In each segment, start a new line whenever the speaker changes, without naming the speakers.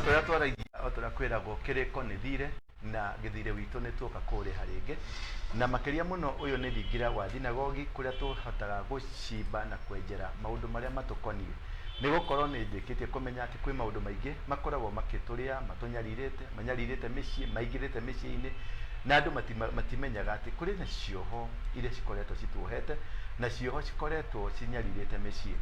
Ta ũrĩa twaragia, o ta ũrĩa kwĩragwo, kĩrĩko nĩ thirĩ, na gĩthirĩ witũ nĩ tuoka kũũrĩha rĩngĩ. Na makĩria mũno ũyũ nĩ thingira wa thinagogi kũrĩa tũhotaga gũcimba na kwenjera maũndũ marĩa matũkoniĩ. Nĩ gũkorwo nĩ ndĩkĩtie kũmenya atĩ kwĩ maũndũ maingĩ makoragwo makĩtũrĩa, matũnyarirĩte, manyarirĩte mĩciĩ, maingĩrĩte mĩciĩ-inĩ, na andũ matimenyaga atĩ kũrĩ na cioho iria cikoretwo cituohete, na cioho cikoretwo cinyarirĩte mĩciĩ.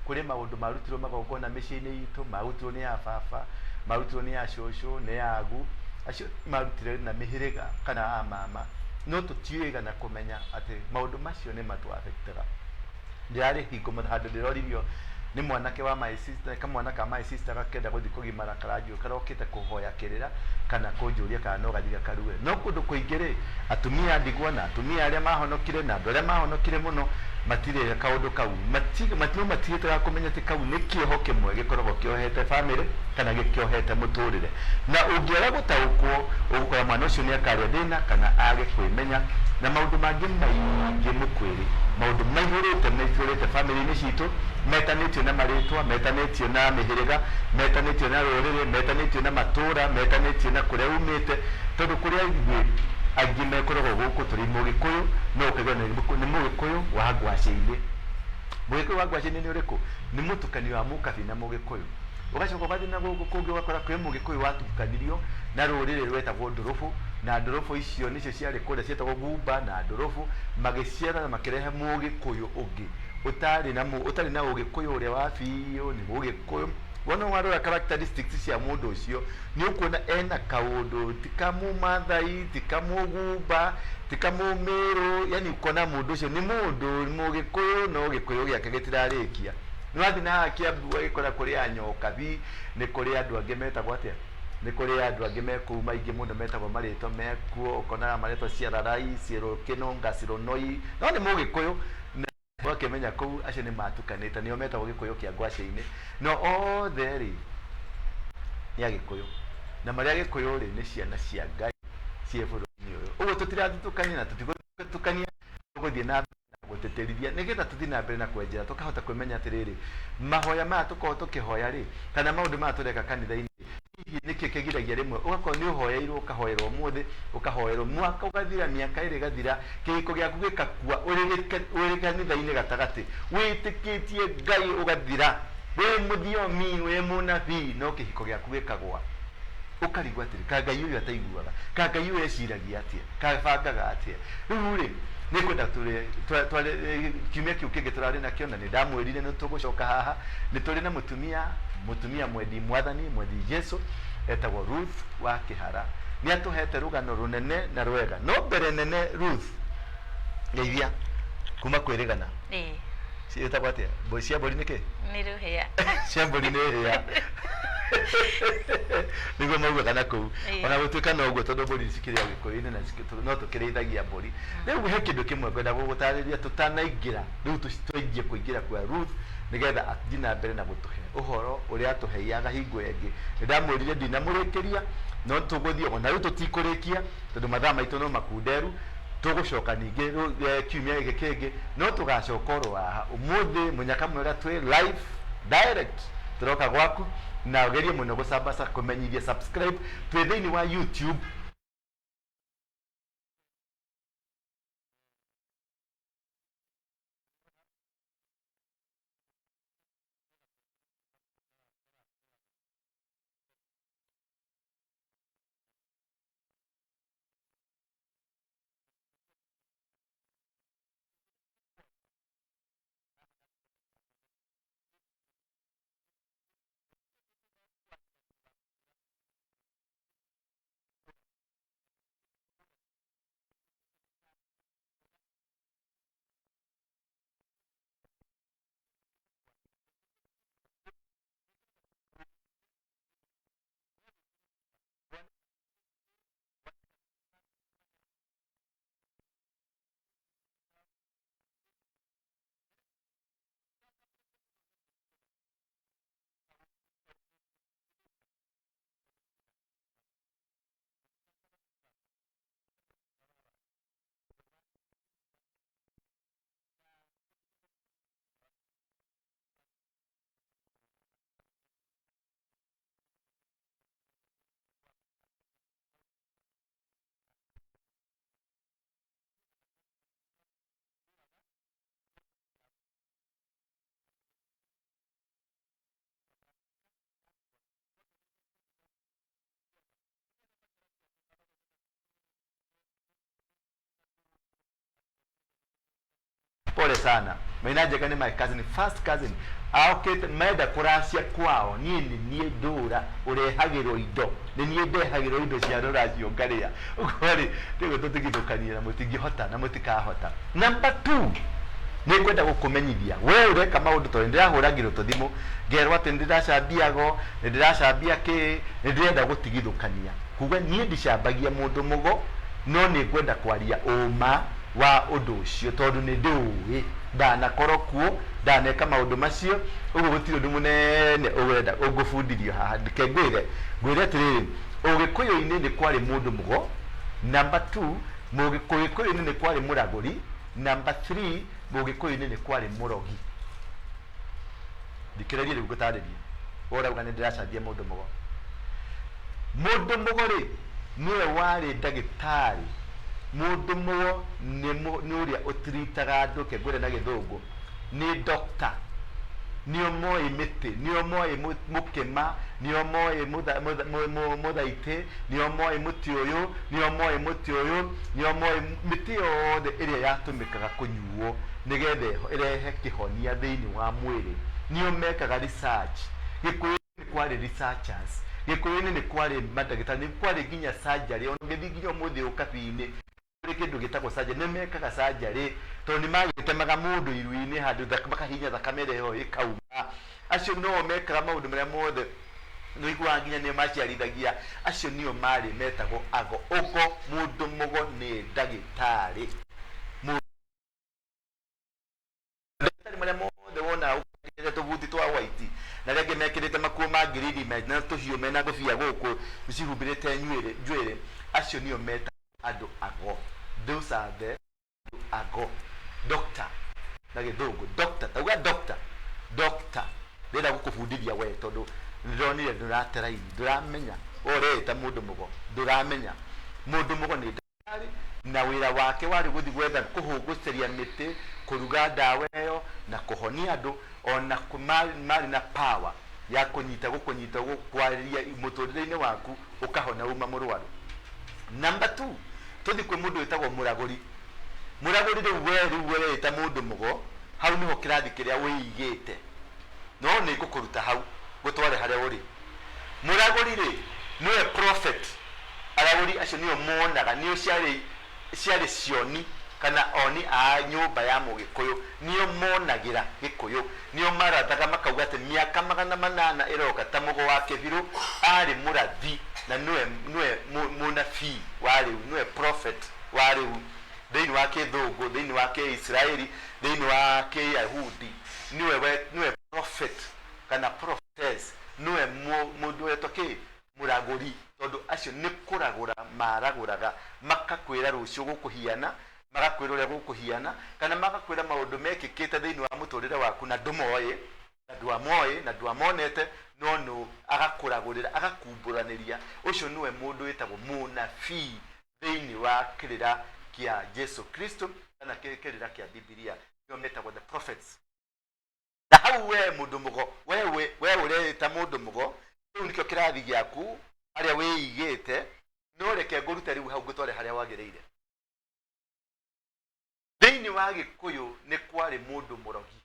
Kũrĩ maũndũ marutirwo magongona mĩciĩ-inĩ itũ, marutirwo nĩ a baba, marutirwo nĩ a cũcũ, nĩ agu, acio marutire na mĩhĩrĩga kana a mama, no tũtiũĩ na kũmenya atĩ maũndũ macio nĩ matũ affect-aga. Ndĩrarĩ hingo handũ ndĩroririo nĩ mwanake wa my sister, kamwana ka my sister gakĩenda gũthiĩ kũgimara karanjũ karokĩte kũhoya kĩrĩra kana kũnjũria kana no gathiĩ gakarue. No kũndũ kũingĩ rĩ, atumia a ndigwa na atumia arĩa mahonokire na andũ arĩa mahonokire mũno matirĩ kaũndũ kau, no matigĩte ga kũmenya atĩ kau nĩ kĩoho kĩmwe gĩkoragwo kĩohete bamĩrĩ kana gĩkĩohete mũtũrĩre. Na ũngĩaga gũtaũkwo ũgũkora mwana ũcio nĩ akarĩa thĩna kana age kwĩmenya na maũndũ mangĩ maingĩ mũkwĩrĩ, maũndũ maihũrĩte maihũrĩte bamĩrĩ-inĩ citũ, metanĩtio na marĩtwa, metanĩtio na mĩhĩrĩga, metanĩtio na rũrĩrĩ, metanĩtio na matũra, metanĩtio na kũrĩa umĩte, tondũ kũrĩ aingĩ aingĩ mekoragwo gũkũ tũrĩ Mũgĩkũyũ, no ũkaigua nĩ Mũgĩkũyũ wa ngwacĩ-inĩ. Mũgĩkũyũ wa ngwacĩ-inĩ nĩ ũrĩkũ? Nĩ mũtukanio wa Mũkabi na Mũgĩkũyũ. Ũgacoka ũgathiĩ na gũkũ kũngĩ ũgakora kwĩ Mũgĩkũyũ watukanirio na rũrĩrĩ rwetagwo Ndũrũbũ, na Ndũrũbũ icio nĩcio ciarĩ kũrĩa cietagwo Gumba na Ndũrũbũ, magĩciarana makĩrehe Mũgĩkũyũ ũngĩ ũtarĩ na ũtarĩ na Ũgĩkũyũ ũrĩa wa biũ, nĩ Mũgĩkũyũ. Wona warora characteristics cia mũndũ ũcio, nĩ ũkuona ena kaũndũ ti kamũmathai, ti kamũgumba, ti kamũmĩrũ, yani ũkona mũndũ ũcio nĩ mũndũ Mũgĩkũyũ no Gĩkũyũ gĩake gĩtirarĩkia. Nĩ wathiĩ na haha Kiambu ũgagĩkora kũrĩ Anyokabi, nĩ kũrĩ andũ angĩ metagwo atĩa? Nĩ kũrĩ andũ angĩ me kũu maingĩ mũno metagwo marĩtwa mekuo, ũkonaga maretwo Ciararai, Ciĩrũkĩnũnga, Cironoi, no nĩ Mũgĩkũyũ. Na ũgakĩmenya kũu acio nĩ matukanĩte, nĩo metagwo Gĩkũyũ kĩa ngwacĩ-inĩ. No othe rĩ, nĩ Agĩkũyũ. Na marĩ Agĩkũyũ rĩ, nĩ ciana cia Ngai ciĩ bũrũri-inĩ ũyũ. Ũguo tũtirathutũkania na tũtigũthutũkania, tũgũthiĩ na mbere na gũtĩtĩrithia nĩgetha tũthiĩ na mbere na kwenjera tũkahota kwĩmenya atĩrĩrĩ, mahoya maya tũkoragwo tũkĩhoya rĩ, kana maũndũ maya tũreka kanitha-inĩ, hihi nĩkĩ kĩgiragia rĩmwe ũgakorwo nĩ ũhoyeirwo, ũkahoerwo ũmũthĩ, ũkahoerwo mwaka ũgathira, mĩaka ĩrĩ ĩgathira, kĩhiko gĩaku gĩkakua ũrĩ kanitha-inĩ gatagatĩ, wĩtĩkĩtie Ngai ũgathira, wĩ mũthiomi, wĩ mũnabii, no kĩhiko gĩaku gĩkagwa. Ũkarigwo atĩrĩ, kaĩ Ngai ũyũ ataiguaga? Kaĩ Ngai ũyũ eciragia atĩa? Kaĩ abangaga atĩa? Rĩu rĩ, nĩ ngwenda tũrĩ kiumia kĩu kĩngĩ tũrarĩ nakĩo na nĩ ndamwĩrire nĩ tũgũcoka haha, nĩ tũrĩ na mũtumia, mũtumia mwendi mwathani, mwendi Jesu, etagwo Ruth wa Kĩhara. Nĩ atũhete rũgano rũnene na rwega. No mbere nene Ruth, ngeithia kuma kwĩrĩgana.
Ĩĩ.
Ciĩtagwo atĩa? Cia mbũri nĩ kĩ?
Nĩ rũhĩa.
Cia mbũri nĩ hĩa. Nĩguo maugaga na kũu. Ona gũtuĩka noguo tondũ mbũri cikĩrĩ o Gĩkũyũ-inĩ na no tũkĩrĩithagia mbũri. Rĩu he kĩndũ kĩmwe ngwenda gũgũtarĩria tũtanaingĩra, rĩu twanjie kũingĩra kwa Ruth nĩgetha athiĩ na mbere na gũtũhe ũhoro ũrĩa atũheaga hingo ĩngĩ. Nĩ ndamwĩrire ndinamũrĩkĩria no tũgũthiĩ ona rĩu tũtikũrĩkia tondũ mathaa maitũ no makunderu. Tũgũcoka ningĩ kiumia gĩkĩ kĩngĩ no tũgacoka oro haha. Ũmũthĩ mũnyaka mwega twĩ live direct tũroka gwaku na ũgerie mũno gũcambaca kũmenyithia subscribe twĩ thĩinĩ wa YouTube. Pole sana. Maina Njenga nĩ my cousin, first cousin. Aokĩte menda kũracia kwao, niĩ nĩ niĩ ndũra ũrehagĩrwo indo, nĩ niĩ ndehagĩrwo indo cia rũracio ngarĩa. Ũguo rĩ, rĩu tũtigithũkanie na mũtingĩhota na mũtikahota. Number two, nĩ ngwenda gũkũmenyithia we ũreka maũndũ tondũ nĩ ndĩrahũragĩrwo tũthimũ ngerwo atĩ nĩ ndĩracambia ago, nĩ ndĩracambia kĩ, nĩ ndĩrenda gũtigithũkania kuga niĩ ndicambagia mũndũ mũgo no nĩ ngwenda kwaria ũma wa ũndũ ũcio tondũ nĩ ndĩũĩ ndanakorwo kuo ndaneka maũndũ macio ũguo gũtirĩ ũndũ mũnene ũrenda ũngũbundithio haha. Reke ngwĩre ngwĩre atĩrĩrĩ, ũgĩkũyũ-inĩ nĩ kwarĩ mũndũ mũgo. Number two, mũgĩkũyũ-inĩ nĩ kwarĩ mũragũri. Number three, mũgĩkũyũ-inĩ nĩ kwarĩ mũrogi. Thikĩrĩria rĩu ngũtarĩrie. We ũrauga nĩ ndĩracambia mũndũ mũgo. Mũndũ mũgo rĩ, nĩwe warĩ ndagĩtarĩ. Mũndũ mũgo nĩ nĩ ũrĩa ũtiritaga andũ, reke ngwĩre na gĩthũngũ, nĩ doctor. Nĩo moĩ mĩtĩ, nĩo moĩ mũkĩma, nĩo moĩ mũthaitĩ, nĩo moĩ mũtĩ ũyũ, nĩo moĩ mũtĩ ũyũ, nĩo moĩ mĩtĩ yothe ĩrĩa yatũmĩkaga kũnyuo nĩgetha ĩrehe kĩhonia thĩinĩ wa mwĩrĩ. Nĩo mekaga research. Gĩkũyũ nĩ kwarĩ researchers, Gĩkũyũ-inĩ nĩ kwarĩ mandagĩtarĩ, nĩ kwarĩ nginya surgery, ona ũngĩthiĩ nginya ũmũthĩ ũkabi-inĩ, kũrĩ kĩndũ gĩtagwo surgery, nĩ mekaga surgery tondũ nĩ magĩtemaga mũndũ iru-inĩ handũ makahihinya thakame ĩrĩa ĩho ĩkauma. Acio no mekaga maũndũ marĩa mothe nĩ ũiguaga nginya nĩo maciarithagia, acio nĩo marĩ metagwo ago. Ũgo, mũndũ mũgo nĩ ndagĩtarĩ. Mandagĩtarĩ marĩa mothe wonaga ũkĩrĩte tũbuti twa white na arĩa angĩ mekĩrĩte makuo ma ngirini mena tũhiũ mena ngũbia gũkũ cihumbĩrĩte njuĩrĩ njuĩrĩ, acio nĩo metagwo andũ ago. Those are the andũ ago. Doctor na gĩthũngũ, doctor, tauga doctor, doctor. Ndĩrenda gũkũbundithia we tondũ nĩndĩronire ndũrate raini, ndũramenya, we ũreĩta mũndũ mũgo, ndũramenya. Mũndũ mũgo nĩ Arĩ na wĩra wake warĩ gũthiĩ gwetha kũhũngũcĩria mĩtĩ, kũruga ndawa ĩyo na kũhonia andũ, o na marĩ na power ya kũnyita gũkũnyita kwarĩria mũtũrĩre-inĩ waku ũkahona uma mũrwaru. Number two, tũthiĩ kwĩ mũndũ wĩtagwo mũragũri. Mũragũri rĩu we rĩu ũreĩta mũndũ mũgo, hau nĩho kĩrathi kĩrĩa wĩigĩte. No nĩ ngũkũruta hau ngũtware harĩa ũrĩ. Mũragũri rĩ, nĩwe prophet. Aragũri acio nĩo monaga, nĩo ciarĩ ciarĩ cioni kana oni a nyũmba ya Mũgĩkũyũ, nĩo monagĩra Gĩkũyũ, nĩo marathaga makauga atĩ mĩaka 800 ĩroka ta Mũgo wa Kĩbirũ arĩ mũrathi na nĩwe nĩwe mũnabii wa rĩu, nĩwe prophet wa rĩu thĩinĩ wa kĩthũngũ, thĩinĩ wa kĩisiraeli, thĩinĩ wa kĩyahudi, nĩwe we nĩwe prophet kana prophetess, nĩwe mũndũ wetwo kĩ? Mũragũri, tondũ acio nĩ kũragũra maragũraga, makakwĩra rũciũ gũkũhiana, magakwĩra ũrĩa gũkũhiana, kana magakwĩra maũndũ mekĩkĩte thĩinĩ wa mũtũrĩre waku na ndũmoĩ, na ndwamoĩ, na ndwamonete, no nũ agakũragũrĩra, agakumbũranĩria. Ũcio nĩwe mũndũ wĩtagwo mũnabii thĩinĩ wa kĩrĩra kĩa Jesu Kristo, kana kĩrĩra kĩa Bibilia, nĩo metagwo the prophets. Na hau we mũndũ mũgo, we we we ũreĩta mũndũ mũgo, kĩu nĩkĩo kĩrathi gĩaku harĩa wĩigĩte, no reke ngũrute rĩu hau ngũtware harĩa wagĩrĩire. Thĩinĩ wa Gĩkũyũ nĩ kwarĩ mũndũ mũrogi.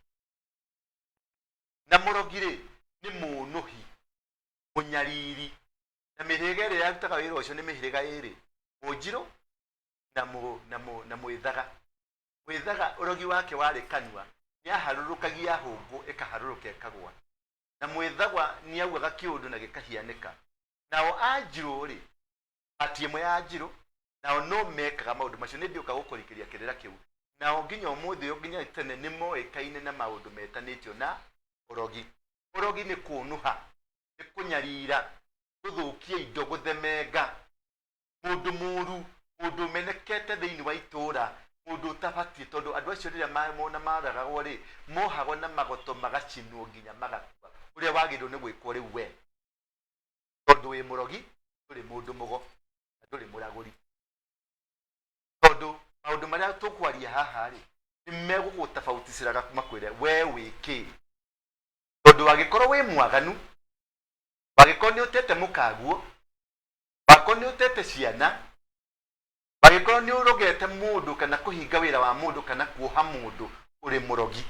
Na mũrogi rĩ, nĩ mũnũhi, mũnyariri. Na mĩhĩrĩga ĩrĩa yarutaga wĩra ũcio nĩ mĩhĩrĩga ĩrĩ, Mũnjirũ na mũ na mũ na Mwĩthaga. Mwĩthaga ũrogi wake warĩ kanua, nĩaharũrũkagia hũngũ ĩkaharũrũka ĩkagũa. Na mwĩthagwa nĩaugaga kĩũndũ na gĩkahianĩka. Nao Anjirũ-rĩ, pati ĩmwe ya Anjirũ, nao no mekaga maũndũ macio. Nĩndĩũka gũkũrikĩria kĩrĩra kĩu. Nao nginya ũmũthĩ ũyũ, nginya tene nĩmoĩkaine na maũndũ metanĩtio na ũrogi. Ũrogi nĩ kũnũha, nĩ kũnyarira, gũthũkia indo, gũthemenga. Mũndũ mũũru, mũndũ ũmenekete thĩinĩ wa itũũra, mũndũ ũtabatiĩ, tondũ andũ acio rĩrĩa mona maragagwo-rĩ, mohagwo na magoto magacinwo nginya magakua, ũrĩa wagĩrĩirwo nĩ gwĩkwo rĩu we, tondũ wĩ mũrogi, ndũrĩ mũndũ mũgo, na ndũrĩ mũragũri. Tondũ maũndũ marĩa tũkwaria haha-rĩ, nĩ megũgũtabauticĩra makwĩre we wĩ kĩ. Tondũ angĩkorwo wĩ mwaganu, angĩkorwo nĩ ũtete mũkaguo, Angĩkorwo nĩ ũtete ciana, angĩkorwo nĩ ũrogete mũndũ kana kũhinga wĩra wa mũndũ kana kuoha mũndũ Ũrĩ mũrogi,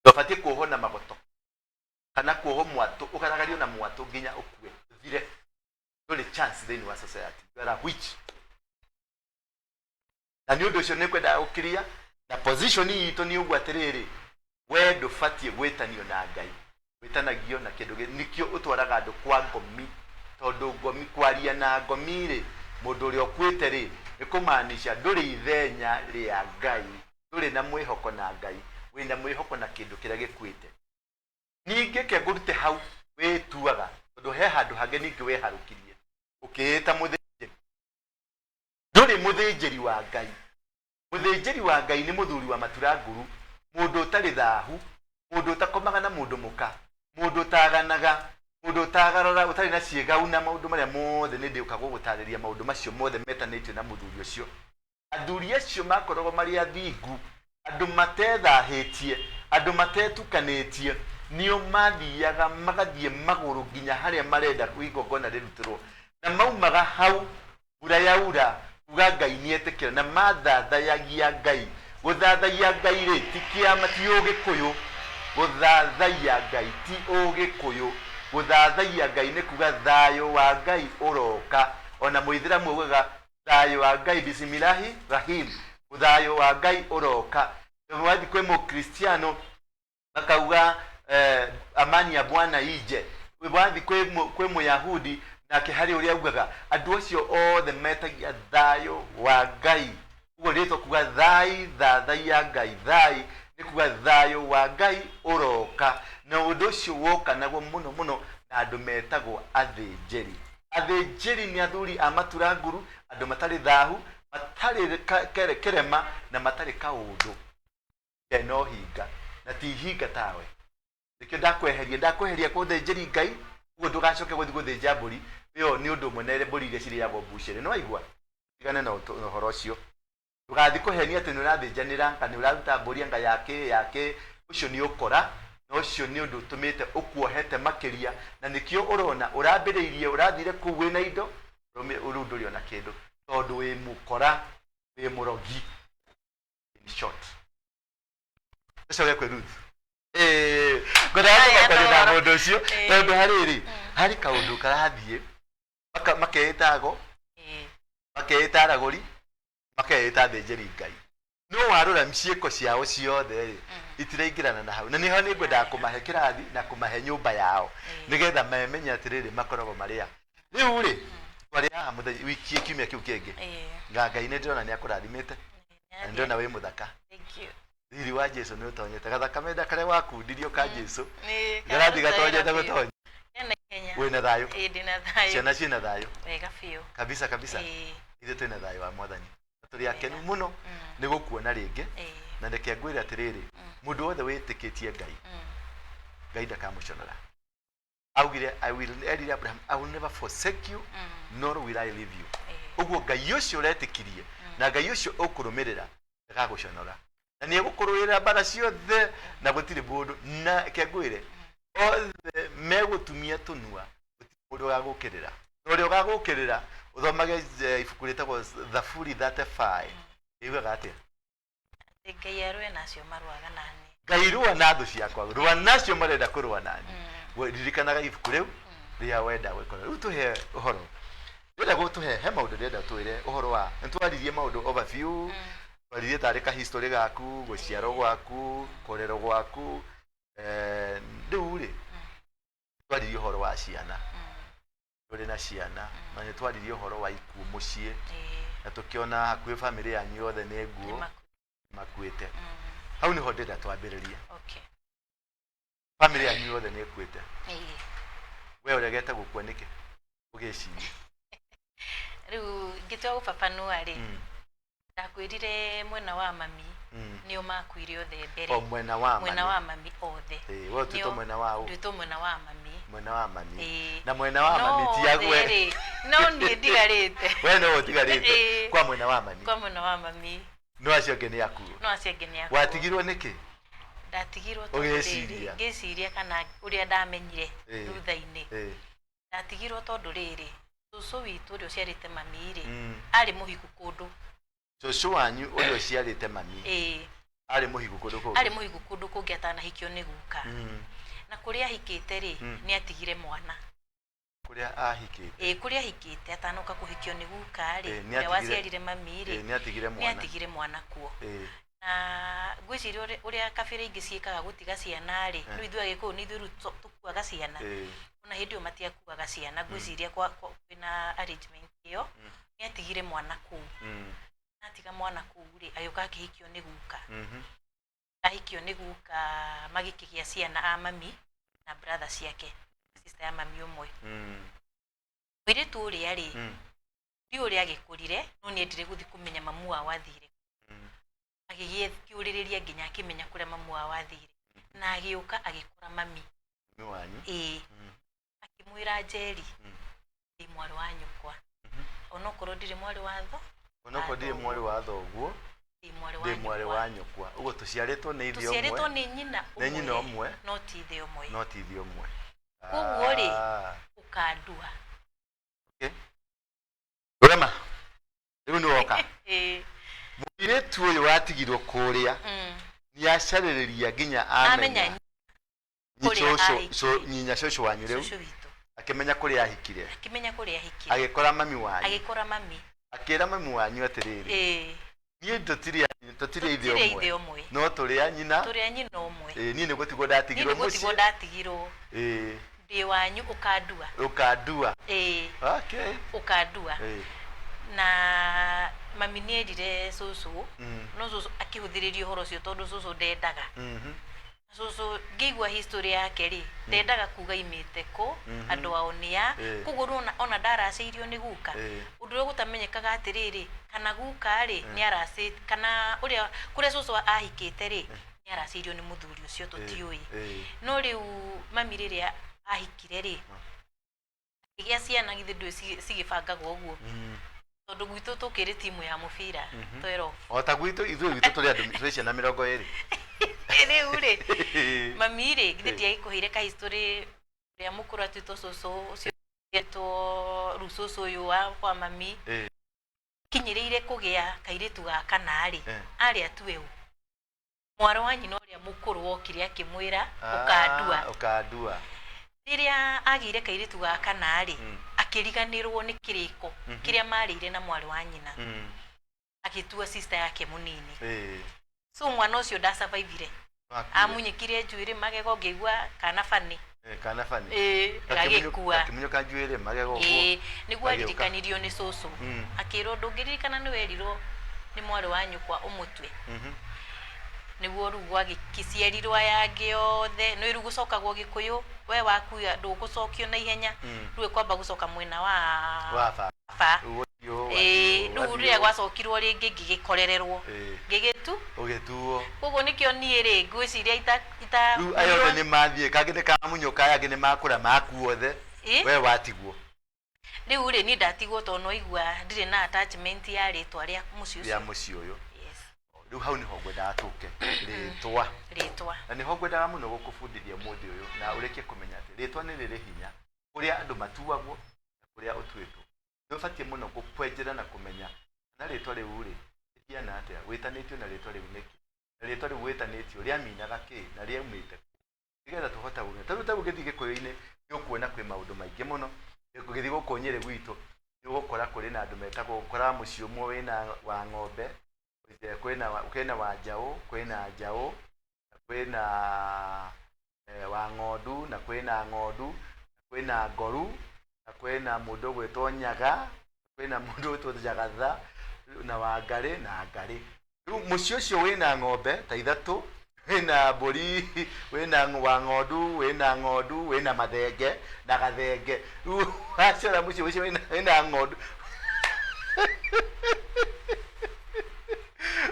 ndũbatiĩ kuohwo na magoto kana kuohwo mwatũ, ũgaragario na mwatũ nginya ũkue ũthire. Ndũrĩ chance thĩinĩ wa society, you are a witch. Na nĩ ũndũ ũcio nĩ kwendaga gũkiria na position itũ nĩ ũguo atĩrĩrĩ, we ndũbatiĩ gwĩtanio na Ngai, wĩtanagio na kĩndũ nĩkĩo ũtwaraga andũ kwa ngomi, tondũ ngomi, kwaria na ngomi rĩ, mũndũ ũrĩa ũkuĩte rĩ, nĩ kũmaanisha ndũrĩ ithenya rĩa Ngai, ndũrĩ na mwĩhoko na Ngai, wĩna mwĩhoko na kĩndũ kĩrĩa gĩkuĩte. Ningĩ ke ngũrute hau wĩtuaga, tondũ he handũ hangĩ ningĩ weharũkirie ũkĩĩta mũthĩnjĩri. Ndũrĩ mũthĩnjĩri wa Ngai. Mũthĩnjĩri wa Ngai nĩ mũthuri wa matura nguru, mũndũ ũtarĩ thahu, mũndũ ũtakomaga na mũndũ mũka, mũndũ ũtaganaga, mũndũ ũtagarara, ũtarĩ na ciĩgau na maũndũ marĩa mothe. Nĩ ndĩũka gũgũtarĩria maũndũ macio mothe metanĩtio na mũthuri ũcio. Athuri acio makoragwo marĩ athingu, andũ matethahĩtie, andũ matetukanĩtie, nĩo mathiaga magathiĩ magũrũ nginya harĩa marenda igongona rĩrutĩrwo, na maumaga hau mbura yaura kuga Ngai nĩetĩkĩra, na mathathayagia Ngai. Gũthathaiya Ngai rĩ, ti kĩama, ti ũgĩkũyũ. Gũthathaiya Ngai ti ũgĩkũyũ. Gũthathaiya Ngai nĩ kuga thayũ wa Ngai ũroka. Ona mũithĩramu augaga thayũ wa Ngai, bisimilahi rahim, thayũ wa Ngai ũroka. Wathiĩ kwĩ mũkristiano makauga amani ya Bwana ije. Wathiĩ kwĩ mũyahudi nake harĩ ũrĩa augaga. Andũ acio othe metagia thayũ wa Ngai. Ũguo rĩtwa kuga thai, thathaiya Ngai, thai nĩ kuga thayũ wa Ngai ũroka. Na ũndũ ũcio wokanagwo mũno mũno na andũ metagwo athĩnjĩri. Athĩnjĩri nĩ athuri a matura nguru, andũ matarĩ thahu, matarĩ kĩrema na matarĩ kaũndũ kena ũhinga, na ti ihinga tawe. Nĩkĩo ndakweheria, ndakweheria kwa ũthĩnjĩri Ngai, ũguo ndũgacoke gũthiĩ gũthĩnja mbũri. Ĩyo nĩ ũndũ ũmwe na mbũri iria cirĩagwo mbucĩrĩ. Nĩ waigua? Tigane na ũhoro ũcio. Ndũgathiĩ kũhenia atĩ nĩ ũrathĩnjanĩra, anga nĩ ũraruta mbũri anga ya kĩ ya kĩ. Ũcio nĩ ũkora, na ũcio nĩ ũndũ ũtũmĩte ũkuohete makĩria, na nĩkĩo ũrona ũrambĩrĩirie, ũrathire kũu wĩna indo, rĩu ndũrĩ ona kĩndũ, tondũ wĩ mũkora, wĩ mũrogi. In short. Tũcoke kwĩ Ruth. Ngwendaga kũmakania na mũndũ ũcio, tondũ harĩrĩ, harĩ kaũndũ karathiĩ, makeĩta ago, makeĩta aragũri, makeĩta athĩnjĩri Ngai. No warora ciĩko ciao ciothe rĩ, itiraingĩrana na hau. Na nĩho nĩ ngwendaga kũmahe kĩrathi na kũmahe nyũmba yao, nĩgetha memenye atĩrĩrĩ, makoragwo marĩ a. Rĩu rĩ, twarĩ haha mũthenya wiki kiumia kĩu kĩngĩ. Nga Ngai nĩ ndĩrona nĩ akũrathimĩte, na nĩ ndĩrona wĩ mũthaka.
Thank you.
Riri wa Jesu nĩ ũtonyete. Gathakame karĩa wakundirio ka Jesu
Nĩ
garathiĩ
kararuta
gatonyete
wĩra biũ.
gũtonya.
Hena ihenya.
Wĩna thayũ?
Ĩĩ, ndĩna thayũ.
Ciana ciĩna thayũ?
Wega biũ.
Kabisa kabisa.
Ĩĩ.
Ithuĩ twĩna thayũ wa Mwathani. Na tũrĩ akenu
Wega.
mũno nĩ gũkuona rĩngĩ. Na reke ngwĩre atĩrĩrĩ, mũndũ wothe wĩtĩkĩtie Ngai, Ngai ndakamũconora. Augire, I will, erire Abraham, "I will never forsake you, nor will I leave you." Ũguo Ngai ũcio ũretĩkirie na Ngai ũcio ũkũrũmĩrĩra ndagagũconora, na nĩ egũkũrũĩrĩra mbara ciothe, na gũtirĩ mũndũ, na reke ngwĩre, othe megũtumia tũnua, gũtirĩ mũndũ ũgagũkĩrĩra. Na ũrĩa ũgagũkĩrĩra, ũthomage ibuku rĩtagwo Thaburi 35, riugaga atĩa?
Atĩ Ngai arũe na acio marũaga na niĩ.
Ngai rũa na thũ ciakwa, rũa nacio marenda kũrũa nani. Ririkanaga ibuku rĩu rĩa wenda gwĩkora. Rĩu tũhe ũhoro, ndĩrenda gũtũhe, he maũndũ ndĩrenda twĩre ũhoro wa, nĩ twaririe maũndũ overview, twaririe tarĩ ka history gaku, gũciarwo gwaku, kũrerwo gwaku, rĩu rĩ, twaririe ũhoro wa ciana, tũrĩ na ciana, na nĩ twaririe ũhoro wa ikuũ mũciĩ, na tũkĩona hakuhĩ bamĩrĩ yanyu yothe nĩ nguũ, makuĩte. Hau nĩho ndĩrenda twambĩrĩrie. Bamĩrĩ yanyu yothe nĩ ĩkuĩte, we ũregete gũkua nĩkĩ ũgĩciria?
Rĩu ngĩtua gũbabanua rĩ, ndakwĩrire mwena wa mami nĩo makuire othe mbere.
O mwena wa
Mwena
mami.
wa mami othe.
Ĩĩ, we ũtuĩtwo
Nĩo-
mwena wa ũ?
Nduĩtwo mwena wa mami.
Mwena wa mami.
Ĩĩ.
Na mwena wa
No
mami ti
othe
agwe.
rĩ, no niĩ ndigarĩte.
We no ũtigarĩte
Ĩĩ.
kwa mwena wa mami.
Kwa mwena wa mami.
No acio angĩ nĩ akuũ.
No acio angĩ nĩ akuũ.
Watigirwo nĩkĩ?
Ndatigirwo tondũ rĩrĩ,
Ũgĩciria.
ngĩciria kana ũrĩa ndamenyire
Ĩĩ.
thutha-inĩ. Ndatigirwo tondũ rĩrĩ, cũcũ witũ ũrĩa ũciarĩte mami rĩ, arĩ mũhiku kũndũ.
Cũcũ wanyu ũrĩa ũciarĩte mami
Ĩĩ.
arĩ mũhiku kũndũ kũngĩ?
Arĩ mũhiku kũndũ kũngĩ atanahikio nĩ guka. Na kũrĩa ahikĩte rĩ, nĩ atigire mwana.
Kũrĩa ahikĩte?
Ĩĩ, kũrĩa ahikĩte atanoka kũhikio nĩ guka rĩ,
Ĩĩ, nĩ
ũrĩa
atigire-
waciarire mami rĩ,
Ĩĩ, nĩ atigire
nĩ
mwana.
atigire mwana kuo. Na ngwĩciria ũrĩa kabira ingĩ ciĩkaga gũtiga ciana rĩ, rĩu ithuĩ Agĩkũyũ nĩ ithuĩ rĩu tũkuaga ciana. Ona hĩndĩ ĩyo matiakuaga ciana, ngwĩciria kwĩna arrangement ĩyo, nĩ atigire mwana kũu. Atiga mwana kũu rĩ, agĩũka akĩhikio nĩ guka. Ahikio nĩ guka magĩkĩgĩa ciana a mami na brother ciake, sister ya mami ũmwe. Mũirĩtu ũrĩa rĩ, ndiũĩ ũrĩa agĩkũrire, no nĩ endire gũthiĩ kũmenya mamu wao athire. Agĩgĩthiũrĩrĩria nginya akĩmenya kũrĩa mamu wao athire. Na agĩũka agĩkora mami.
Mami wanyu?
Ĩĩ. Akĩmwĩra, Njeri, ndĩ mwarĩ wa nyũkwa. Onokorwo ndirĩ mwarĩ wa tho,
Onokorwo ndirĩ mwarĩ wa thoguo,
ndĩ mwarĩ wa
ndĩ mwarĩ
nyũkwa.
wa nyũkwa. Ũguo tũciarĩtwo nĩ ithe
Tũciarĩtwo
ũmwe,
nĩ nyina
nĩ nyina
ũmwe,
ũmwe,
no ti ithe ũmwe.
No ti ithe ũmwe.
Koguo rĩ,
Ah.
ũkandua.
Okay. Rũrema, rĩu nĩ woka.
Ĩĩ.
Mũirĩtu ũyũ watigirwo kũrĩa, nĩ acarĩrĩria nginya amenya
Amenya kũrĩa ahikire.
Nyinya cũcũ wanyu rĩu
Cũcũ witũ.
Akĩmenya kũrĩa ahikire.
Akĩmenya kũrĩa ahikire.
Agĩkora mami wanyu.
Agĩkora mami.
Akĩra mami wanyu atĩrĩrĩ, niĩ tũtirĩ ithe
Tũtirĩ ithe
ũmwe,
ũmwe,
no tũrĩ a nyina.
Tũrĩ a nyina ũmwe.
Ĩĩ, niĩ nĩ gũtigwo
Niĩ
ndatigirwo
nĩ gũtigwo
mũciĩ.
ndatigirwo. Ndĩ wanyu, ũkandua.
Ũkandua.
Ĩĩ. Ũkandua. Na mami nĩ erire cũcũ, no cũcũ akĩhũthĩrĩria ũhoro ũcio tondũ cũcũ ndendaga. Cũcũ ngĩigua history yake rĩ, ndendaga kuga imĩte kũ, andũ ao nĩ a. Koguo ũrona ona ndaracĩirio nĩ guka. Ũndũ ũrĩa gũtamenyekaga atĩrĩrĩ, kana guka rĩ nĩ aracĩ, kana ũrĩa kũrĩa cũcũ ahikĩte rĩ, nĩ aracĩirio nĩ mũthuri ũcio, tũtiũĩ. No rĩu mami rĩrĩa ahikire rĩ, akĩgĩa ciana, githĩ ndũĩ cigĩbangagwo ũguo, tondũ gwitũ tũkĩrĩ timu ya mũbira 12.
O ta gwitũ, ithuĩ gwitũ tũrĩ andũ twĩ ciana 20.
Rĩu rĩ, mami rĩ, githĩ ndiagĩkũheire ka history ũrĩa mũkũrũ atuĩtwo cũcũ, ũcio etwo rĩu cũcũ ũyũ wa kwa mami, kinyĩrĩire kũgĩa kairĩtu ga kana rĩ, arĩ atue ũ mwarĩ wa nyina ũrĩa mũkũrũ wokire akĩmwĩra, "Ũkandua."
Ah, ũkandua.
Rĩrĩa agĩire kairĩtu ga kana rĩ, akĩriganĩrwo nĩ kĩrĩko kĩrĩa marĩire na mwarĩ wa nyina, agĩtua sister yake mũnini. So mwana ũcio ndasurvivire.
Wakuire.
Amunyĩkire njuĩrĩ magego, ngĩigua kana bani.
Eh, kana bani.
Ĩĩ, gagĩkua.
Gakĩmunyũka njuĩrĩ magego ũguo.
Ĩĩ, nĩguo
Gagĩũka.
aririkanirio nĩ cũcũ. Akĩrwo, "Ndũngĩririkana nĩ werirwo nĩ mwarĩ wa nyũkwa ũmũtue?" Nĩguo rĩu gwagĩkĩciarirwo aya angĩ othe. Nĩ rĩu gũcokagwo Gĩkũyũ, we wakuya ndũgũcokio na ihenya. Rĩu ĩkwamba gũcoka mwena wa
wa baba.
Baba.
Rĩu ũthiĩ ũũ,
Ĩĩ.
wathiĩ ũũ,
Rĩu
wathiĩ
rĩrĩa
ũũ.
gwacokirwo rĩngĩ ngĩgĩkorererwo, ngĩgĩtu.
Ũgĩtuo.
Koguo nĩkĩo niĩ rĩ, ngwĩciria ita
Rĩu aya othe nĩ mathiĩ, kangĩ nĩ kamunyũka, aya angĩ nĩ makũra makuo othe. We watigwo.
Rĩu rĩ, niĩ ndatigwo tondũ no igua ndirĩ na attachment ya rĩtwa rĩa mũciĩ
rĩa
ũcio.
Mũciĩ ũyũ.
Yes.
Rĩu hau nĩho ngwendaga tũke, rĩtwa.
Rĩtwa.
Na nĩho ngwendaga mũno gũkũbundithia ũmũthĩ ũyũ, na ũrĩkie kũmenya atĩ rĩtwa nĩ rĩrĩ hinya, kũrĩa andũ matuagwo na kũrĩa ũtuĩtwo. Nĩ ũbatiĩ mũno gũkwenjera na kũmenya kana rĩtwa rĩu rĩ rĩhiana atĩa, wĩtanĩtio na rĩtwa rĩu nĩkĩ, na rĩtwa rĩu wĩtanĩtio rĩaminaga kĩ na rĩaumĩte kũ, nĩgetha tũhote kũmenya. Tarĩu ta ũngĩthiĩ Gĩkũyũ-inĩ nĩ ũkuona kwĩ maũndũ maingĩ mũno. Ũgĩthiĩ gũkũ Nyĩrĩ gwitũ nĩ ũgũkora kũrĩ na andũ metagwo, ũkoraga mũciĩ ũmwe wĩna wa ng'ombe, kwĩna wa njaũ, kwĩna njaũ, kwĩna wa ng'ondu, na kwĩna ng'ondu, kwĩna ngoru, na kwĩna mũndũ ũgwĩtwo nyaga, kwĩna mũndũ ũgwĩtwo njagatha, na wangarĩ na ngarĩ. Rĩu mũciĩ ũcio wĩna ng'ombe ta ithatũ, wĩna mbũri, wĩna wa ng'ondu, wĩna ng'ondu, wĩna mathenge na gathenge. Rĩu wacora mũciĩ ũcio wĩna ng'ondu,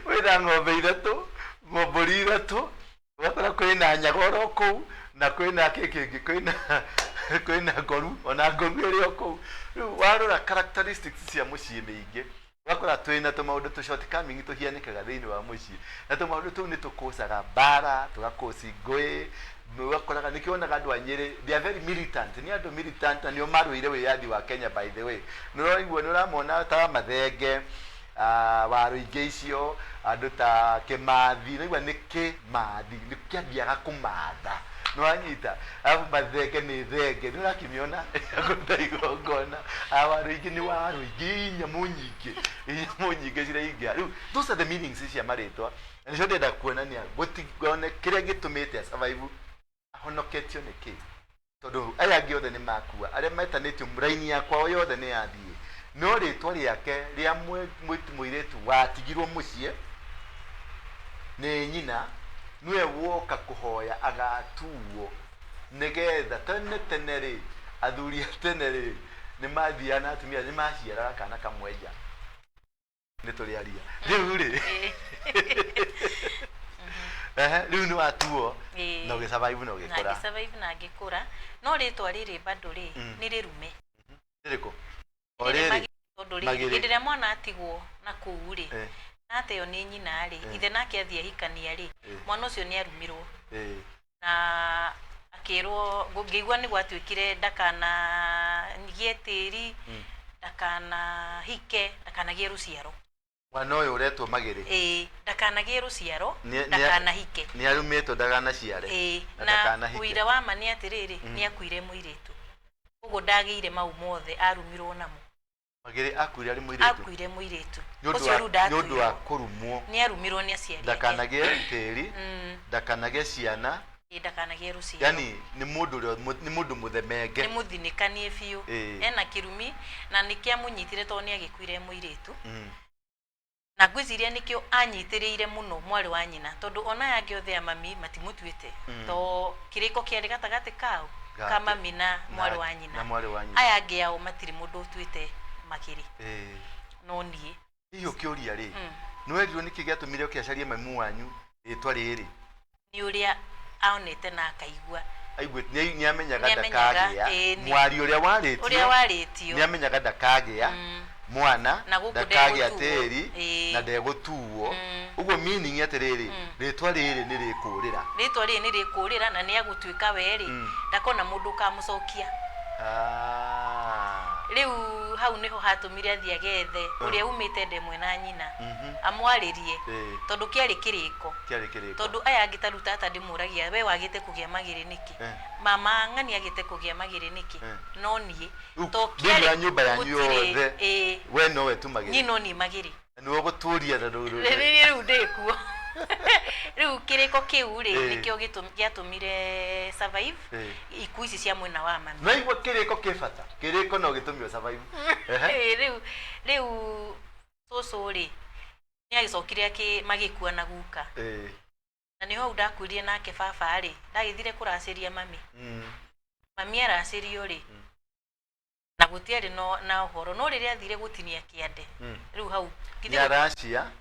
wĩna ng'ombe ithatũ, mbũri ithatũ, ũgakora kwĩna nyaga oro kũu, na kwĩna kĩ kĩngĩ, kwĩna ngoru, ona ngoru ĩrĩ o kũu. Rĩu warora characteristics cia mũciĩ mĩingĩ, ũgakora twĩna tũmaũndũ tũ shortcoming tũhianĩkaga thĩinĩ wa mũciĩ, na tũmaũndũ tũu nĩ tũkũcaga mbara, tũgakũci ngũĩ. Ũgakoraga nĩkĩo wonaga andũ a Nyĩrĩ, they are very militant, nĩ andũ militant, na nĩo marũĩire wĩyathi wa Kenya. By the way, nĩ ũraigua, nĩ ũramona ta mathenge. Waruingĩ icio andũ ta Kĩmathi, nĩigua nĩ Kĩmathi, nĩ kĩathiaga kũmatha, nĩwanyita? Arabu mathenge nĩ thenge, nĩ ũrakĩmĩona ya kũruta igongona. Waruingĩ nĩ Waruingĩ, nyamũ nyingĩ, nyamũ nyingĩ ciraingĩha. Rĩu those are the meanings cia marĩtwa, na nĩcio ndĩrenda kuonania gũtikone kĩrĩa gĩtũmĩte survive, ahonoketio nĩ kĩ, tondũ aya angĩ othe nĩ makua, arĩa metanĩtio raini ya kwao yothe nĩ yathiĩ, no rĩtwa rĩake rĩa mũirĩtu watigirwo mũciĩ nĩ nyina nĩwe woka kũhoya agatuo, nĩgetha tene tene rĩ, athuri a tene rĩ, nĩ mathiaga na atumia nĩ maciaraga kana kamwe nja. Nĩ tũrĩ aria rĩu rĩ, ehe, rĩu nĩ watuo na ũgĩ survive na
na
ũgĩkũra.
Ngĩ survive na ngĩkũra, no rĩtwa rĩrĩ bado rĩ, nĩ rĩrume.
Rĩrĩkũ o
Rĩrĩ?
Rĩrĩ.
Tondũ rĩrĩ,
Magĩrĩ.
Hĩndĩ ĩrĩa mwana atigwo na kũu rĩ, na ateo nĩ nyina rĩ, ithe nake athiĩ ahikania rĩ, mwana ũcio nĩ arumirwo na akĩrwo, ngĩigua nĩ gwatuĩkire ndakanagĩe tĩri, ndakanahike, ndakanagĩe rũciaro.
Mwana ũyũ ũretwo Magĩrĩ?
Ĩĩ, ndakanagĩe rũciaro, ndakanahike.
Nĩ arumĩtwo ndakanaciare
na
na
na
ndakanahike.
Ũira wa ma nĩ atĩrĩrĩ, nĩ akuire mũirĩtu, koguo ndagĩire mau mothe arumirwo namo.
Magĩrĩ akuire arĩ mũirĩtu?
Akuire mũirĩtu.
Nĩ ũndũ
Ũcio rĩu
nĩ ũndũ wa
ndatuirwo
kũrumwo.
Nĩ arumirwo nĩ aciari ake.
Ndakanagĩe tĩri, ndakanagĩe ciana.
Ĩĩ, ndakanagĩe rũciaro.
Yani nĩ mũndũ ũrĩa nĩ mũndũ mũthemenge.
Nĩ mũthinĩkanie biũ. Ena kĩrumi na nĩ kĩamũnyitire tondũ nĩ agĩkuire mũirĩtu. Na ngwĩciria nĩkĩo anyitĩrĩire mũno mwarĩ wa nyina, tondũ ona aya angĩ othe a mami matimũtuĩte, to kĩrĩko kĩarĩ gatagatĩ kao ka
Gake.
Mami na mwarĩ wa nyina.
Na mwarĩ wa nyina.
Aya angĩ ao matirĩ mũndũ ũtuĩte Magĩrĩ, no niĩ.
Hihi ũkĩũria rĩ, nĩ werirwo nĩkĩ gĩatũmire ũkĩacarie mamu wanyu rĩtwa rĩrĩ?
Nĩ ũrĩa aonete na akaigua.
Aigue nĩ amenyaga
Nĩ amenyaga,
ndakagĩa mwaria ũrĩa
ũrĩa
warĩtio.
Warĩtio.
Nĩ amenyaga ndakagĩa mwana,
Na gũkũ
ndakagĩa
ndegũtuo.
tĩri na ndegũtuo. Ũguo meaning atĩrĩrĩ, rĩtwa rĩrĩ nĩ rĩkũrĩra.
Rĩtwa rĩrĩ nĩ rĩkũrĩra na nĩ agũtuĩka we rĩ, ndakona mũndũ ũkamũcokia.
Ah.
Rĩu hau nĩho hatũmire athiĩ agethe ũrĩa umĩte ndemwe na nyina, amwarĩrie, tondũ kĩarĩ kĩrĩko.
Kĩarĩ kĩrĩko.
Tondũ aya angĩ ta rĩu tata ndĩmũragia, we wagĩte kũgĩa Magĩrĩ nĩkĩ? Mama ng'ani agĩte kũgĩa Magĩrĩ nĩkĩ? No niĩ
Rĩu
to
thĩinĩ wa nyũmba yanyu
gũtirĩ,
yothe, we nowe tu Magĩrĩ?
Niĩ no niĩ Magĩrĩ.
Na nĩwe ũgũtũria na rũrũ.
Rĩrĩ rĩu ndĩkuo rĩu, kĩrĩko kĩu rĩ, nĩkĩo gĩatũmire survive ikuũ ici cia mwena wa mami.
Naigua kĩrĩko kĩ bata, kĩrĩko no gĩtũme ũ survive. Ehe.
Ĩĩ, rĩu cũcũ rĩ, nĩ agĩcokire magĩkua na guka, na nĩ hau ndakuire nake baba rĩ, ndagĩthire kũracĩria mami. Mami aracĩrio rĩ, na gũtiarĩ no, na ũhoro, no rĩrĩa athire gũtinia kĩande, rĩu hau
nĩ aracia,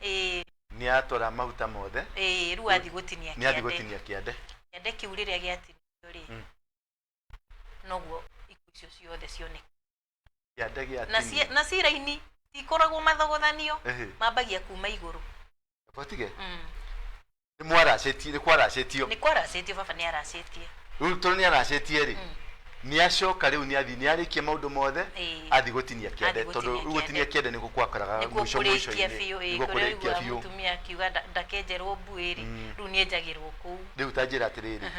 nĩ atwara mahuta mothe.
Ĩĩ, rĩu athiĩ gũtinia
nĩ athiĩ
kĩande.
Gũtinia kĩande.
Kĩande kĩu rĩrĩa gĩatinio rĩ, noguo ikuũ icio ciothe cioneka.
Kĩande
Na
gĩatinio.
Na cira-inĩ tikoragwo mathogothanio, mambagia kuma igũrũ.
Botige nĩ mwaracĩtie, nĩ kwaracĩtio.
Nĩ kwaracĩtio, baba nĩ aracĩtie.
Rĩu tondũ nĩ aracĩtie rĩ, nĩ acoka rĩu nĩ athiĩ, nĩ arĩkia maũndũ mothe, athiĩ gũtinia kĩande.
Athiĩ
Tondũ
gũtinia
rĩu gũtinia
kĩande.
kĩande nĩkuo kwakoraga
Nĩkuo
mũico
kũrĩkia
mũico-inĩ.
biũ, ĩĩ,
Nĩkuo
kũrĩa
kũrĩkia
ũiguaga
biũ.
Mũtumia akiuga ndakenjerwo mbuĩ rĩ, rĩu nĩ enjagĩrwo kũu.
Rĩu ta njĩra atĩrĩrĩ,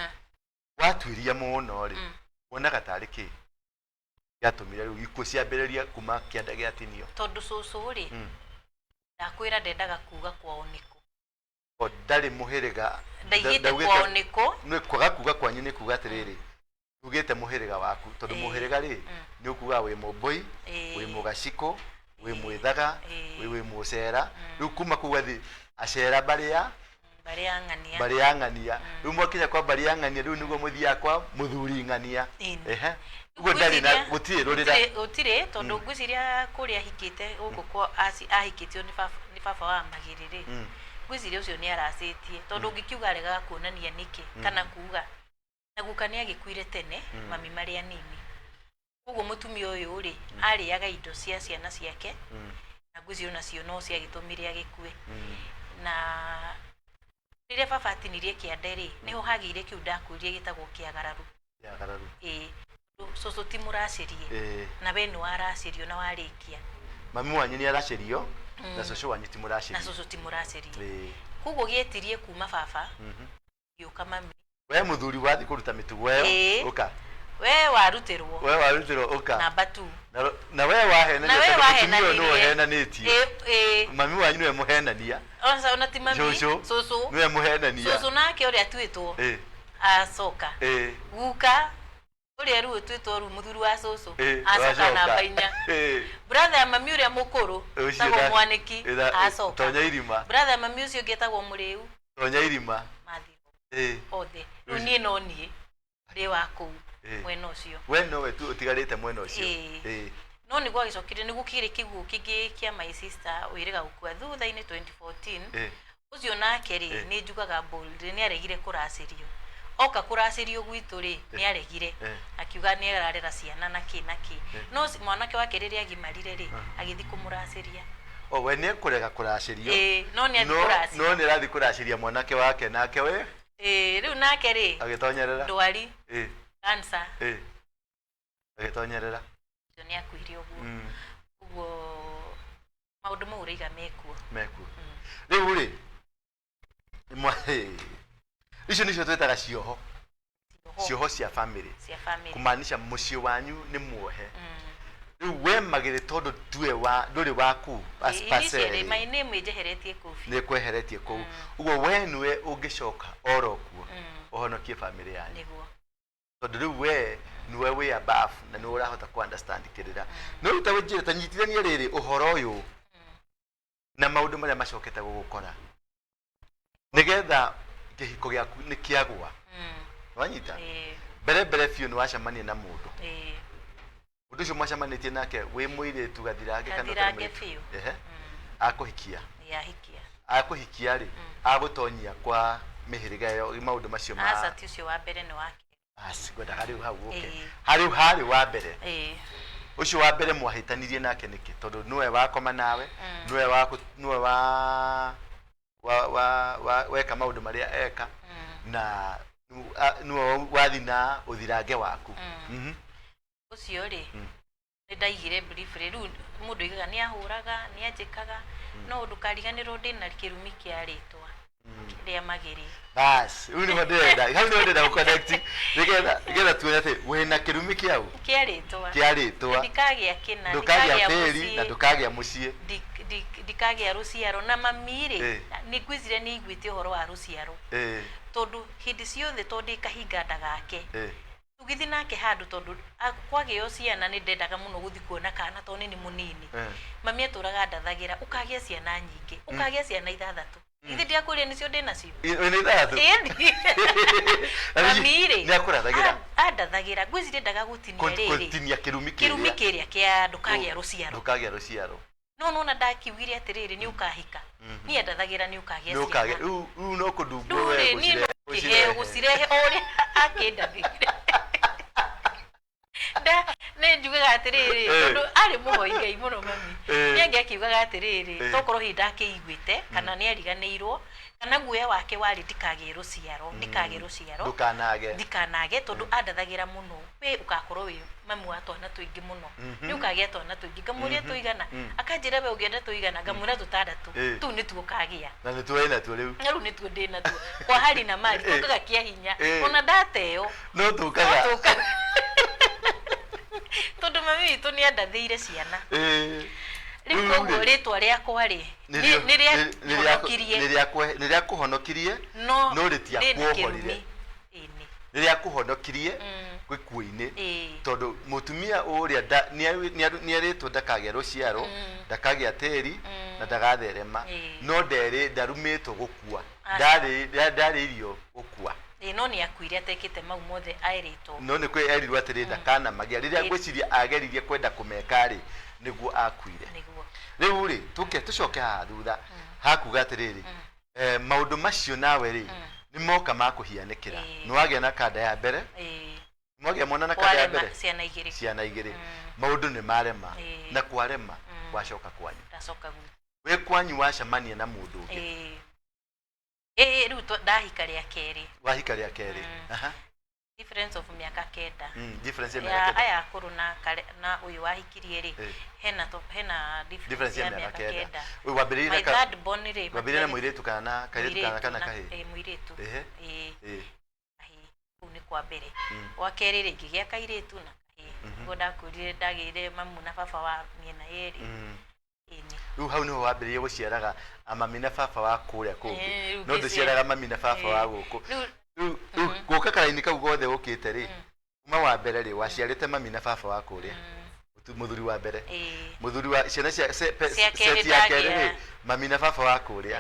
watuĩria mũno rĩ, wonaga tarĩ kĩ gĩatũmire rĩu ikuũ ciambĩrĩria kuma kĩanda gĩatinio?
Tondũ cũcũ rĩ, ndakwĩra ndendaga kuga kwao nĩkũ.
O ndarĩ mũhĩrĩga.
Ndaigĩte
ndaugĩte-
kwao nĩkũ.
Nĩ kwaga kuga kwanyu nĩ kuga atĩrĩrĩ, ugĩte mũhĩrĩga waku, tondũ mũhĩrĩga rĩ, nĩ ũkuga wĩ mũmbũi, wĩ mũgacikũ, wĩ mwĩthaga, wĩ mũcera. Rĩu kuma kũu athi acera mbarĩ ya
Mbarĩ ya ng'ania.
Mbarĩ ya ng'ania. Rĩu mwakinya kwa mbarĩ ya ng'ania, rĩu nĩguo mũthiaga kwa mũthuri ng'ania. Ehe, ũguo ndarĩ na gũtirĩ rũrĩra.
Gũtirĩ, tondũ ngwĩciria kũrĩa ahikĩte gũkũ kwa ahikĩtio nĩ baba wa Magĩrĩ rĩ, ngwĩciria ũcio nĩ aracĩtie, tondũ ũngĩkiuga aregaga kuonania nĩkĩ kana kuga, na guka nĩ agĩkuire tene, mami marĩ anini. Koguo mũtumia ũyũ rĩ, arĩaga indo cia ciana ciake, na ngwĩciria onacio no ciagĩtũmire agĩkue. Na rĩrĩa baba atinirie kĩande rĩ, nĩho hagĩire kĩu ndakwĩrire gĩtagwo kĩagararu.
Kĩagararu.
Ĩĩ, cũcũ ti mũracĩrie, na we nĩ waracĩrio na warĩkia.
Mami wanyu nĩ aracĩrio. Na cũcũ wanyu ti
na
mũracĩrie.
Cũcũ ti mũracĩrie. Koguo gĩetirie kuma baba gĩũka mami.
We mũthuri wathiĩ kũruta mĩtugo ĩyo. Ũka.
We warutirwo.
We warutirwo, ũka.
Namba 2.
Na we wahenania.
Na we
tondũ mũtumia ũyũ nĩwe
wahenanirie.
ũhenanĩtie.
Ĩ.
Mami wanyu nĩwe mũhenania.
Ona ti mami.
Cũcũ.
Cũcũ.
Nĩwe mũhenania.
Cũcũ nake ũrĩa atuĩtwo acoka. Guka ũrĩa rĩu ũtuĩtwo rĩu mũthuri wa cũcũ acoka.
Wacoka.
Namba 4. Brother ya mami ũrĩa mũkũrũ
Ũcio
etagwo Mwanĩki acoka.
Tonya irima.
Brother ya mami ũcio ũngĩ etagwo Mũrĩu.
Tonya irima.
Mathirwo othe. Rĩu niĩ no niĩ ndĩ wa kũu mwena ũcio.
We nowe tu ũtigarĩte mwena ũcio.
Ĩ. No nĩguo agĩcokire nĩguo kĩrĩ kĩguũ kĩngĩ kĩa my sister wĩrĩga gũkua thutha-inĩ 2014. Ũcio nake rĩ, nĩ njugaga bold, nĩ aregire kũracĩrio. Oka kũracĩrio gwitũ rĩ, nĩ aregire. Akiuga nĩ ararera ciana na kĩ na kĩ. No mwanake wake rĩrĩa agimarire rĩ, agĩthiĩ kũmũracĩria.
O we nĩ ekũrega kũracĩrio.
Ĩ, no nĩ athiĩ
no
kũracĩria.
No nĩ arathiĩ kũracĩria mwanake wake, nake we
Ĩ, rĩu nake rĩ,
agĩtonyerera.
Ndwari cancer.
Agĩtonyerera.
Ũcio nĩ akuire ũguo. Ũguo maũndũ mau ũraiga mekuo.
Mekuo. Rĩu rĩ, icio nĩcio twĩtaga cioho. Cioho cia family.
Cia family.
Kumaanisha mũciĩ wanyu nĩ muohe. Rĩu we magĩrĩ, tondũ ndue wa ndũrĩ waku as per se
Initially
rĩ,
my name ĩnjeheretie kũu biũ.
Nĩ kweheretie kũu. Ũguo we nĩwe ũngĩcoka oro kuo ũhonokie family yanyu.
Nĩguo.
Tondũ rĩu we nĩwe wĩ above na nĩwe ũrahota ku understand kĩrĩra. No rĩu ta njĩra ta nyitithanie rĩrĩ ũhoro ũyũ na maũndũ marĩa macokete gũgũkora, nĩgetha kĩhiko gĩaku nĩ kĩagwa. Wanyita?
Ĩ.
Mbere mbere biũ nĩ wacemania na mũndũ.
Ĩ.
Mũndũ ũcio mwacemanĩtie nake wĩ mũirĩtu gathirange kana ũtarĩ
Gathirange
mũirĩtu?
biũ.
Ehe. Akũhikia.
Nĩ ahikia.
Akũhikia rĩ, agũtonyia kwa mĩhĩrĩga ĩyo, maũndũ macio ma
Aca, ti ũcio wa mbere, nĩ wake.
Basi, ngwendaga rĩu hau ũke.
Ĩ.
Harĩ harĩ wa mbere.
Ĩ.
Ũcio wa mbere mwahĩtanirie nake nĩkĩ? Tondũ nĩwe wakoma nawe, nĩwe wa nĩwe wa wa wa wa weka maũndũ marĩa eka, na nĩwe wathi na ũthirange waku.
Ũcio rĩ, nĩ ndaigire briefly. Rĩu mũndũ oigaga nĩ ahũraga, nĩ anjĩkaga, no ndũkariganĩrwo ndĩna kĩrumi kĩa rĩtwa rĩa Magĩrĩ.
Bas, rĩu nĩho ndĩrenda, hau nĩho ndĩrenda gũconnect nĩgetha tuone atĩ wĩna kĩrumi kĩau.
Kĩa rĩtwa.
Kĩa rĩtwa.
Ndikagĩa kĩna.
Ndũkagĩa tĩri na
mũciĩ.
Ndũkagĩa mũciĩ.
Ndikagĩa rũciaro na mami rĩ, nĩ ngwĩciria nĩ aiguĩte ũhoro wa rũciaro, tondũ hĩndĩ ciothe, tondũ ndĩ kahinga nda gake, tũgĩthiĩ nake handũ, tondũ kwagĩo ciana nĩ ndendaga mũno gũthiĩ kuona kana tondũ nĩ mũnini. Mami atũraga ndathagĩra, ũkagĩa ciana nyingĩ, ũkagĩa ciana ithathatũ. Ithe ndiakwĩrire nĩcio ndĩ nacio?
Wĩna ithathatũ?
Ĩni. Mami rĩ,
nĩ akũrathagĩra.
Andathagĩra, ngwĩciria ndaga gũtinia rĩrĩ
gũtinia kĩrumi.
Kĩrumi
kĩrĩa
kĩrĩa kĩa ndũkagĩa rũciaro.
Ndũkagĩa rũciaro.
No nona ndakiugire atĩrĩrĩ, nĩ ũkahika, niĩ andathagĩra nĩ ũkagĩa
nĩ ũkagĩa
ciana.
Rĩu no kũndungwo
Rĩu
we
rĩ, niĩ no kĩheo
gũcirehe.
Gũcirehe o ũrĩa akĩndathĩire. Nda nĩ njugaga atĩrĩrĩ, tondũ arĩ mũhoi Ngai mũno mami, nĩ angĩakiugaga atĩrĩrĩ, tokorwo hihi ndakĩiguĩte kana nĩ ariganĩirwo kana guoya wake warĩ ndikagĩe rũciaro, ndikagĩe rũciaro.
Ndũkanage.
Ndikanage, tondũ andathagĩra mũno, we ũgakorwo wĩ mami wa twana tũingĩ mũno, nĩ ũkagĩa twana tũingĩ. Ngamũria tũigana, akanjĩra we ũngĩenda tũigana. Ngamwĩra tũtandatũ. Tũu nĩtuo ũkagĩa.
Na nĩ tuo wĩnatuo rĩu.
Na rĩu nĩtuo ndĩ natuo kwa hari na mari. Tũkaga kĩa hinya. Ona ndateo
no tũkaga.
No tũkaga, tondũ mami witũ nĩ andathĩire ciana. Rĩu
Rĩu
koguo
rĩ,
rĩtwa rĩakwa rĩ, nĩ rĩahonokirie.
Nĩ rĩakũhonokirie.
No
no
ndĩna
rĩtiakuohorire.
Kĩrumi ĩni.
Nĩ rĩakũhonokirie gĩkuũ-inĩ, tondũ mũtumia ũrĩa nĩerĩtwo ndakagĩa rũciaro, ndakagĩa tĩri na ndagatherema. No nderĩ ndarumĩtwo gũkua.
Aca.
Ndarĩirio gũkua.
Ĩ, no nĩ akuire atekĩte mau mothe aĩrĩtwo.
No nĩ kwĩ erirwo atĩrĩ ndakanamagĩa. Rĩrĩa ngwĩciria ageririe kwenda kũmeka rĩ, nĩguo akuire.
Nĩguo.
Rĩu rĩ, tũke tũcoke haha thutha hakuga atĩrĩrĩ, maũndũ macio nawe rĩ, nĩ moka makũhianĩkĩra. Nĩ wagĩa na kanda ya mbere. Mwagĩa mwana na kanda ya
Kwarema
mbere.
Ciana igĩrĩ.
Ciana igĩrĩ. Maũndũ nĩ marema. Na kwarema, wacoka kwanyu.
Ndacoka gwitũ.
Wĩ kwanyu wacemania na mũndũ ũngĩ.
Ĩ, rĩu ndahika rĩa kerĩ.
Wahika rĩa kerĩ. Aha.
Difference of mĩaka 9.
Difference ya mĩaka
Ya
9.
Aya akũrũ na kare, na ũyũ wahikirie rĩ, hena difference
difference
ya
ya mĩaka
mĩaka
9.
9.
Ũyũ wambĩrĩirie
My
na
third born rĩ,
wambĩrĩirie na mũirĩtu kana na kairĩtu kana
mũirĩtu
kana
na
kahĩĩ?
Mũirĩtu.
Ehe.
Ĩĩ. Kahĩĩ. Kũu nĩ kwa mbere. Gwa kerĩ rĩ, ngĩgĩa kairĩtu na kahĩĩ. Nĩguo ndakwĩrire ndagĩire mamu na baba wa mĩena yerĩ. Ĩni.
Rĩu hau nĩho wambĩrĩirie gũciaraga mami na baba wa kũrĩa kũngĩ?
Rĩu
No
ngĩciara.
ndũciaraga mami na baba wa gũkũ?
Rĩu
Rĩu gũka karaini kau gothe ũkĩte rĩ, kuma wa mbere rĩ, waciarĩte mami na baba wa kũrĩa, mũthuri wa mbere, mũthuri wa ciana cia
Cia kerĩ
seti ya kerĩ
ndagĩa.
rĩ, mami na baba wa kũrĩa.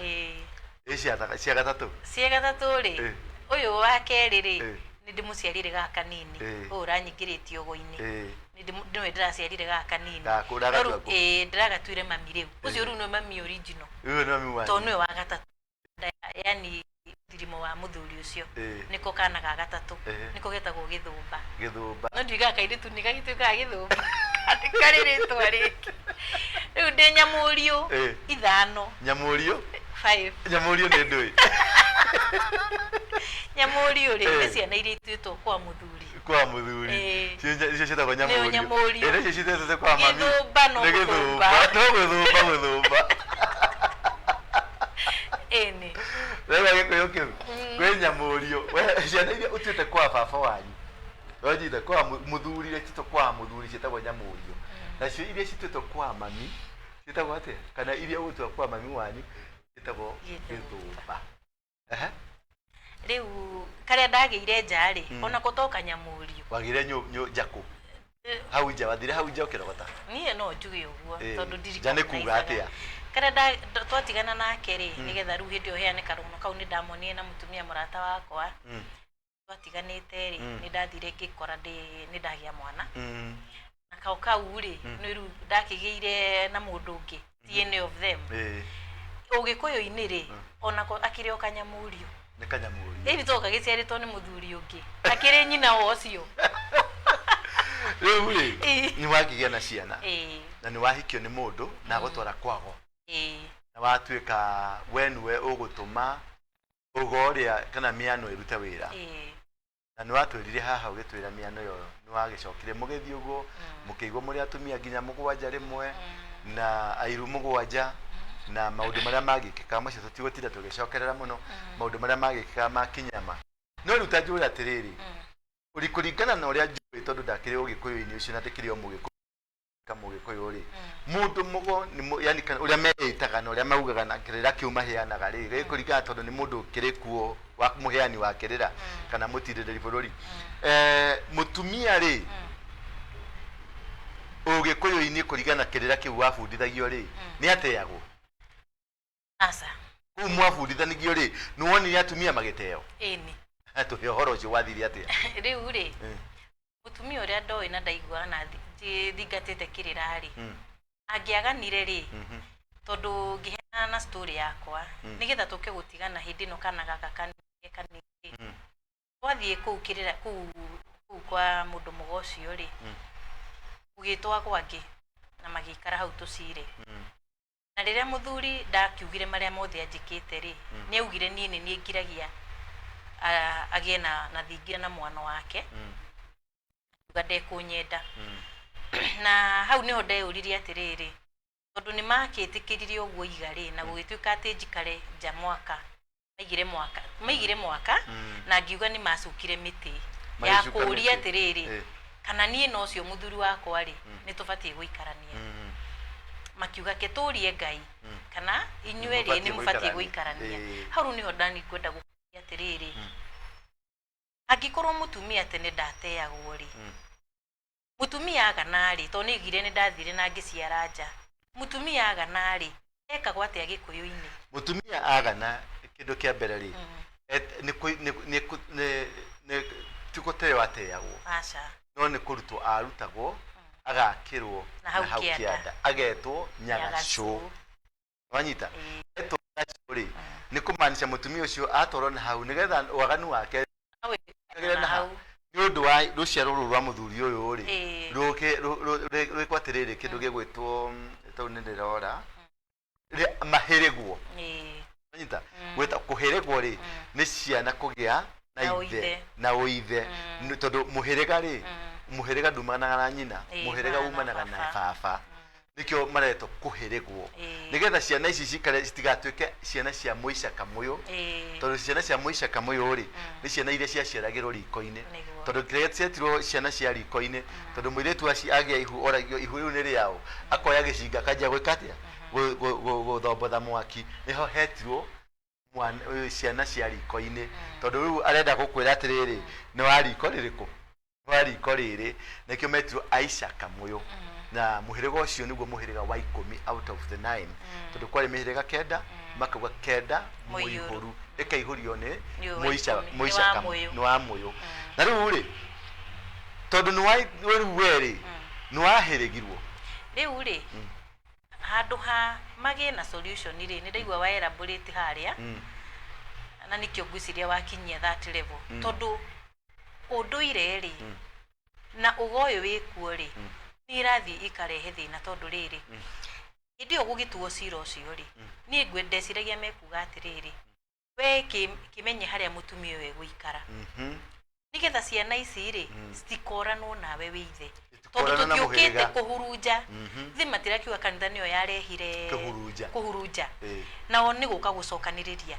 Ĩ cia gatatũ?
Cia gatatũ rĩ, ũyũ wa kerĩ rĩ, nĩ ndĩmũciarire gaka kanini. Ũyũ ũranyingĩrĩtie ũgo-inĩ. Nĩwe ndĩraciarire gaka kanini.
Gaku
No
ũragatua
rĩu
kũ?
Ĩĩ, ndĩragatuire mami rĩu. Ũcio rĩu nĩwe mami original.
Ũyũ nĩ mami
tondũ
wanyu?
Nĩwe wa gatatũ, yani thirimo wa mũthuri ũcio. Nĩko kana ga gatatũ. Nĩko getagwo Gĩthũmba.
Gĩthũmba.
No ndiugaga kairĩtu nĩ gagĩtuĩkaga gĩthũmba, karĩ rĩtwa rĩngĩ. Rĩu ndĩ nyamũriũ 5.
Nyamũriũ?
Five.
Nyamũriũ nĩ ndũĩ?
Nyamũriũ rĩ, nĩ ciana iria ituĩtwo kwa mũthuri.
Kwa mũthuri. Icio ciĩtagwo
Nĩo
nyamũriũ.
Nyamũriũ.
Ĩ nacio ciĩtĩtwo kwa mami?
Gĩthũmba no
Nĩ
gũthũmba.
gĩthũmba no gũthũmba gũthũmba.
Ĩni.
Rĩu gĩkũyũ kĩu kwĩ nyamũriũ. We, ciana iria ũtuĩte kwa baba wanyu, wanyita kwa mũthuri, iria cituĩtwo kwa mũthuri ciĩtagwo nyamũriũ. Nacio iria cituĩtwo kwa mami ciĩtagwo atĩa? Kana iria ũgũtua kwa mami wanyu ciĩtagwo?
Gĩthũmba.
Gĩthũmba. Ehe.
Rĩu karĩa ndagĩire nja rĩ, onako to kanyamũriũ.
Wagĩire njakũ hau nja? Wathire hau nja ũkĩrogota?
Niĩ no njuge ũguo, tondũ
Nja nĩ kuga atĩa?
Karĩa twatigana nake rĩ, nĩgetha rĩu hĩndĩ ĩyo heane karũgano kau, nĩ ndamonire na mũtumia mũrata wakwa. Twatiganĩte rĩ, nĩ ndathire ngĩkora nĩ ndagĩa mwana. Na kau kau rĩ, nĩ rĩu ndakĩgĩire na mũndũ ũngĩ, ti any of them. Ũgĩkũyũ-inĩ rĩ, onako akĩrĩ o kanyamũriũ.
Nĩ kanyamũriũ.
Ĩni to gagĩciarĩtwo nĩ mũthuri ũngĩ, akĩrĩ nyina wa ũcio.
Rĩu rĩ, nĩ wakĩgĩa na ciana na nĩ wahikio nĩ mũndũ na agũtwara kwago, na watuĩka we nĩwe ũgũtũma ũgo ũrĩa kana mĩano ĩrute wĩra. Na nĩ watwĩrire haha, ũgĩtwĩra mĩano ĩyo nĩ wagĩcokire mũgĩthiĩ ũguo, mũkĩigwo mũrĩ atumia nginya 7 rĩmwe na airu 7, na maũndũ marĩa magĩkĩka macio tũtigũtinda tũgĩcokerera mũno, maũndũ marĩa magĩkĩka ma kĩnyama. No rĩu ta njũre atĩrĩrĩ, ũrĩ kũringana na ũrĩa njũĩ, tondũ ndakĩrĩ ũgĩkũyũ-inĩ ũcio na ndĩkĩrĩ o mũgĩkũyũ kamũgĩkũyũ rĩ, mũndũ mũgo nĩ yani kana ũrĩa meĩtaga na ũrĩa maugaga na kĩrĩra kĩu maheanaga rĩ, gĩkũringana tondũ nĩ mũndũ ũkĩrĩ kuo wa mũheani wa kĩrĩra kana mũtirĩrĩri bũrũri. Mũtumia rĩ, ũgĩkũyũ-inĩ, kũringana na kĩrĩra kĩu wabundithagio rĩ, nĩ ateagwo?
Aca.
Kũu mwabundithanagio rĩ, nĩ wonire atumia magĩteo?
Ĩni.
Tũhe ũhoro ũcio, wathire atĩa?
Rĩu rĩ, mũtumia ũrĩa ndoĩ na ndaiguaga na thingatĩte kĩrĩra rĩ, angĩaganire rĩ, tondũ ngĩheana na story yakwa, nĩgetha tũke gũtigana hĩndĩ ĩno kana gaka kanini kanini rĩ, twathiĩ kũu kĩrĩra kũu kũu kwa mũndũ mũgo ũcio rĩ, gũgĩtwo gwangĩ na magĩikara hau tũcire. Na rĩrĩa mũthuri ndakiugire marĩa mothe anjĩkĩte rĩ, nĩ augire niĩ nĩ niĩ ngiragia agĩe na thingira na mwana wake, akiuga ndekũnyenda. Na hau nĩho ndeyũririe atĩrĩrĩ, tondũ nĩ makĩtĩkĩrire ũguo iga rĩ, na gũgĩtuĩka atĩ njikare nja mwaka, maigire mwaka, na ngiuga nĩ macukire mĩtĩ ya
Magĩcuka
kũũria
mĩtĩ.
atĩrĩrĩ, kana niĩ na ũcio mũthuri wakwa rĩ, nĩ tũbatiĩ gũikarania. Makiuga ke tũrie Ngai kana inyuĩ rĩ
Nĩmũbatiĩ
nĩ mũbatiĩ
gũikarania.
gũikarania. Hau rĩu nĩho ndani ngwenda gũkũria atĩrĩrĩ, angĩkorwo mũtumia tene ndateagwo rĩ, mũtumia agana rĩ, tondũ nĩ augire nĩ ndathire na ngĩciara nja, mũtumia agana rĩ, ekagwo atĩa gĩkũyũ-inĩ?
Mũtumia agana, kĩndũ kĩa mbere rĩ, nĩ ti gũteo ateagwo.
Aca.
No nĩ kũrutwo arutagwo, agakĩrwo
na hau kĩanda.
Kĩanda agetwo nyagacũ. Wanyita? Etwo nyagacũ rĩ, nĩ kũmaanisha mũtumia ũcio atwarwo na hau nĩgetha waganu wake
Kagĩre
na hau nĩ ũndũ wa rũciaro rũrũ rwa mũthuri ũyũ rĩ, rũke rwĩkwo atĩrĩrĩ, kĩndũ gĩgwĩtwo tau nĩ ndĩrora mahĩrĩgwo. Wanyita? Gwĩta kũhĩrĩgwo rĩ, nĩ ciana kũgĩa Na
Na
ithe
ũithe.
Na ũithe. Tondũ mũhĩrĩga rĩ, mũhĩrĩga ndumanaga na nyina. Mũhĩrĩga
umanaga
umanaga na
baba.
Baba. Nĩkĩo maretwo kũhĩrĩgwo, nĩgetha ciana ici cikare, citigatuĩke ciana cia mũica kamũyũ. Tondũ ciana cia mũica kamũyũ rĩ, nĩ ciana iria ciaciaragĩrwo riko-inĩ. Tondũ kĩrĩa cietirwo ciana cia riko-inĩ, tondũ mũirĩtu agĩa ihu, oragio ihu rĩu nĩ rĩaũ, akoya gĩcinga akanjia gwĩka atĩa? Gũthombotha mwaki. Nĩho hetirwo ciana cia riko-inĩ, tondũ rĩu arenda gũkwĩra atĩrĩrĩ, nĩ wa riko rĩrĩkũ, nĩ wa riko rĩrĩ. Nĩkĩo metirwo Aisha Kamũyũ. Na mũhĩrĩga ũcio nĩguo mũhĩrĩga wa 10 out of the nine, tondũ kwarĩ mĩhĩrĩga 9, makauga 9
mũiyũru.
Mũihũru ĩkaihũrio nĩ
Nĩ wa
mũica
10. Nĩ
mũica
wa
Kamũyũ
mũyũ.
Nĩ wa mũyũ. Na rĩu rĩ, tondũ nĩ wa rĩu we rĩ, nĩ wahĩrĩgirwo.
Rĩu rĩ, handũ ha magĩe na solution rĩ, nĩ ndaigua wa elaborate harĩa, na nĩkĩo ngwĩciria wakinyia that level, tondũ ũndũire rĩ na ũga ũyũ wĩkuo rĩ, nĩ ĩrathiĩ ikarehe thĩna. Tondũ rĩrĩ, hĩndĩ ĩyo gũgĩtuo cira ũcio rĩ, niĩ ndeciragia mekuga atĩrĩrĩ, we kĩmenye harĩa mũtumia ũyũ egũikara, nĩgetha ciana ici rĩ citikoranwo nawe wĩ ithe, tondũ
Itikorana na
tũtiũkĩte
mũhĩrĩga.
kũhurunja. Thĩ matirakiuga kanitha nĩyo yarehire
Kũhurunja.
Kũhurunja. Nao nĩ gũka gũcokanĩrĩria.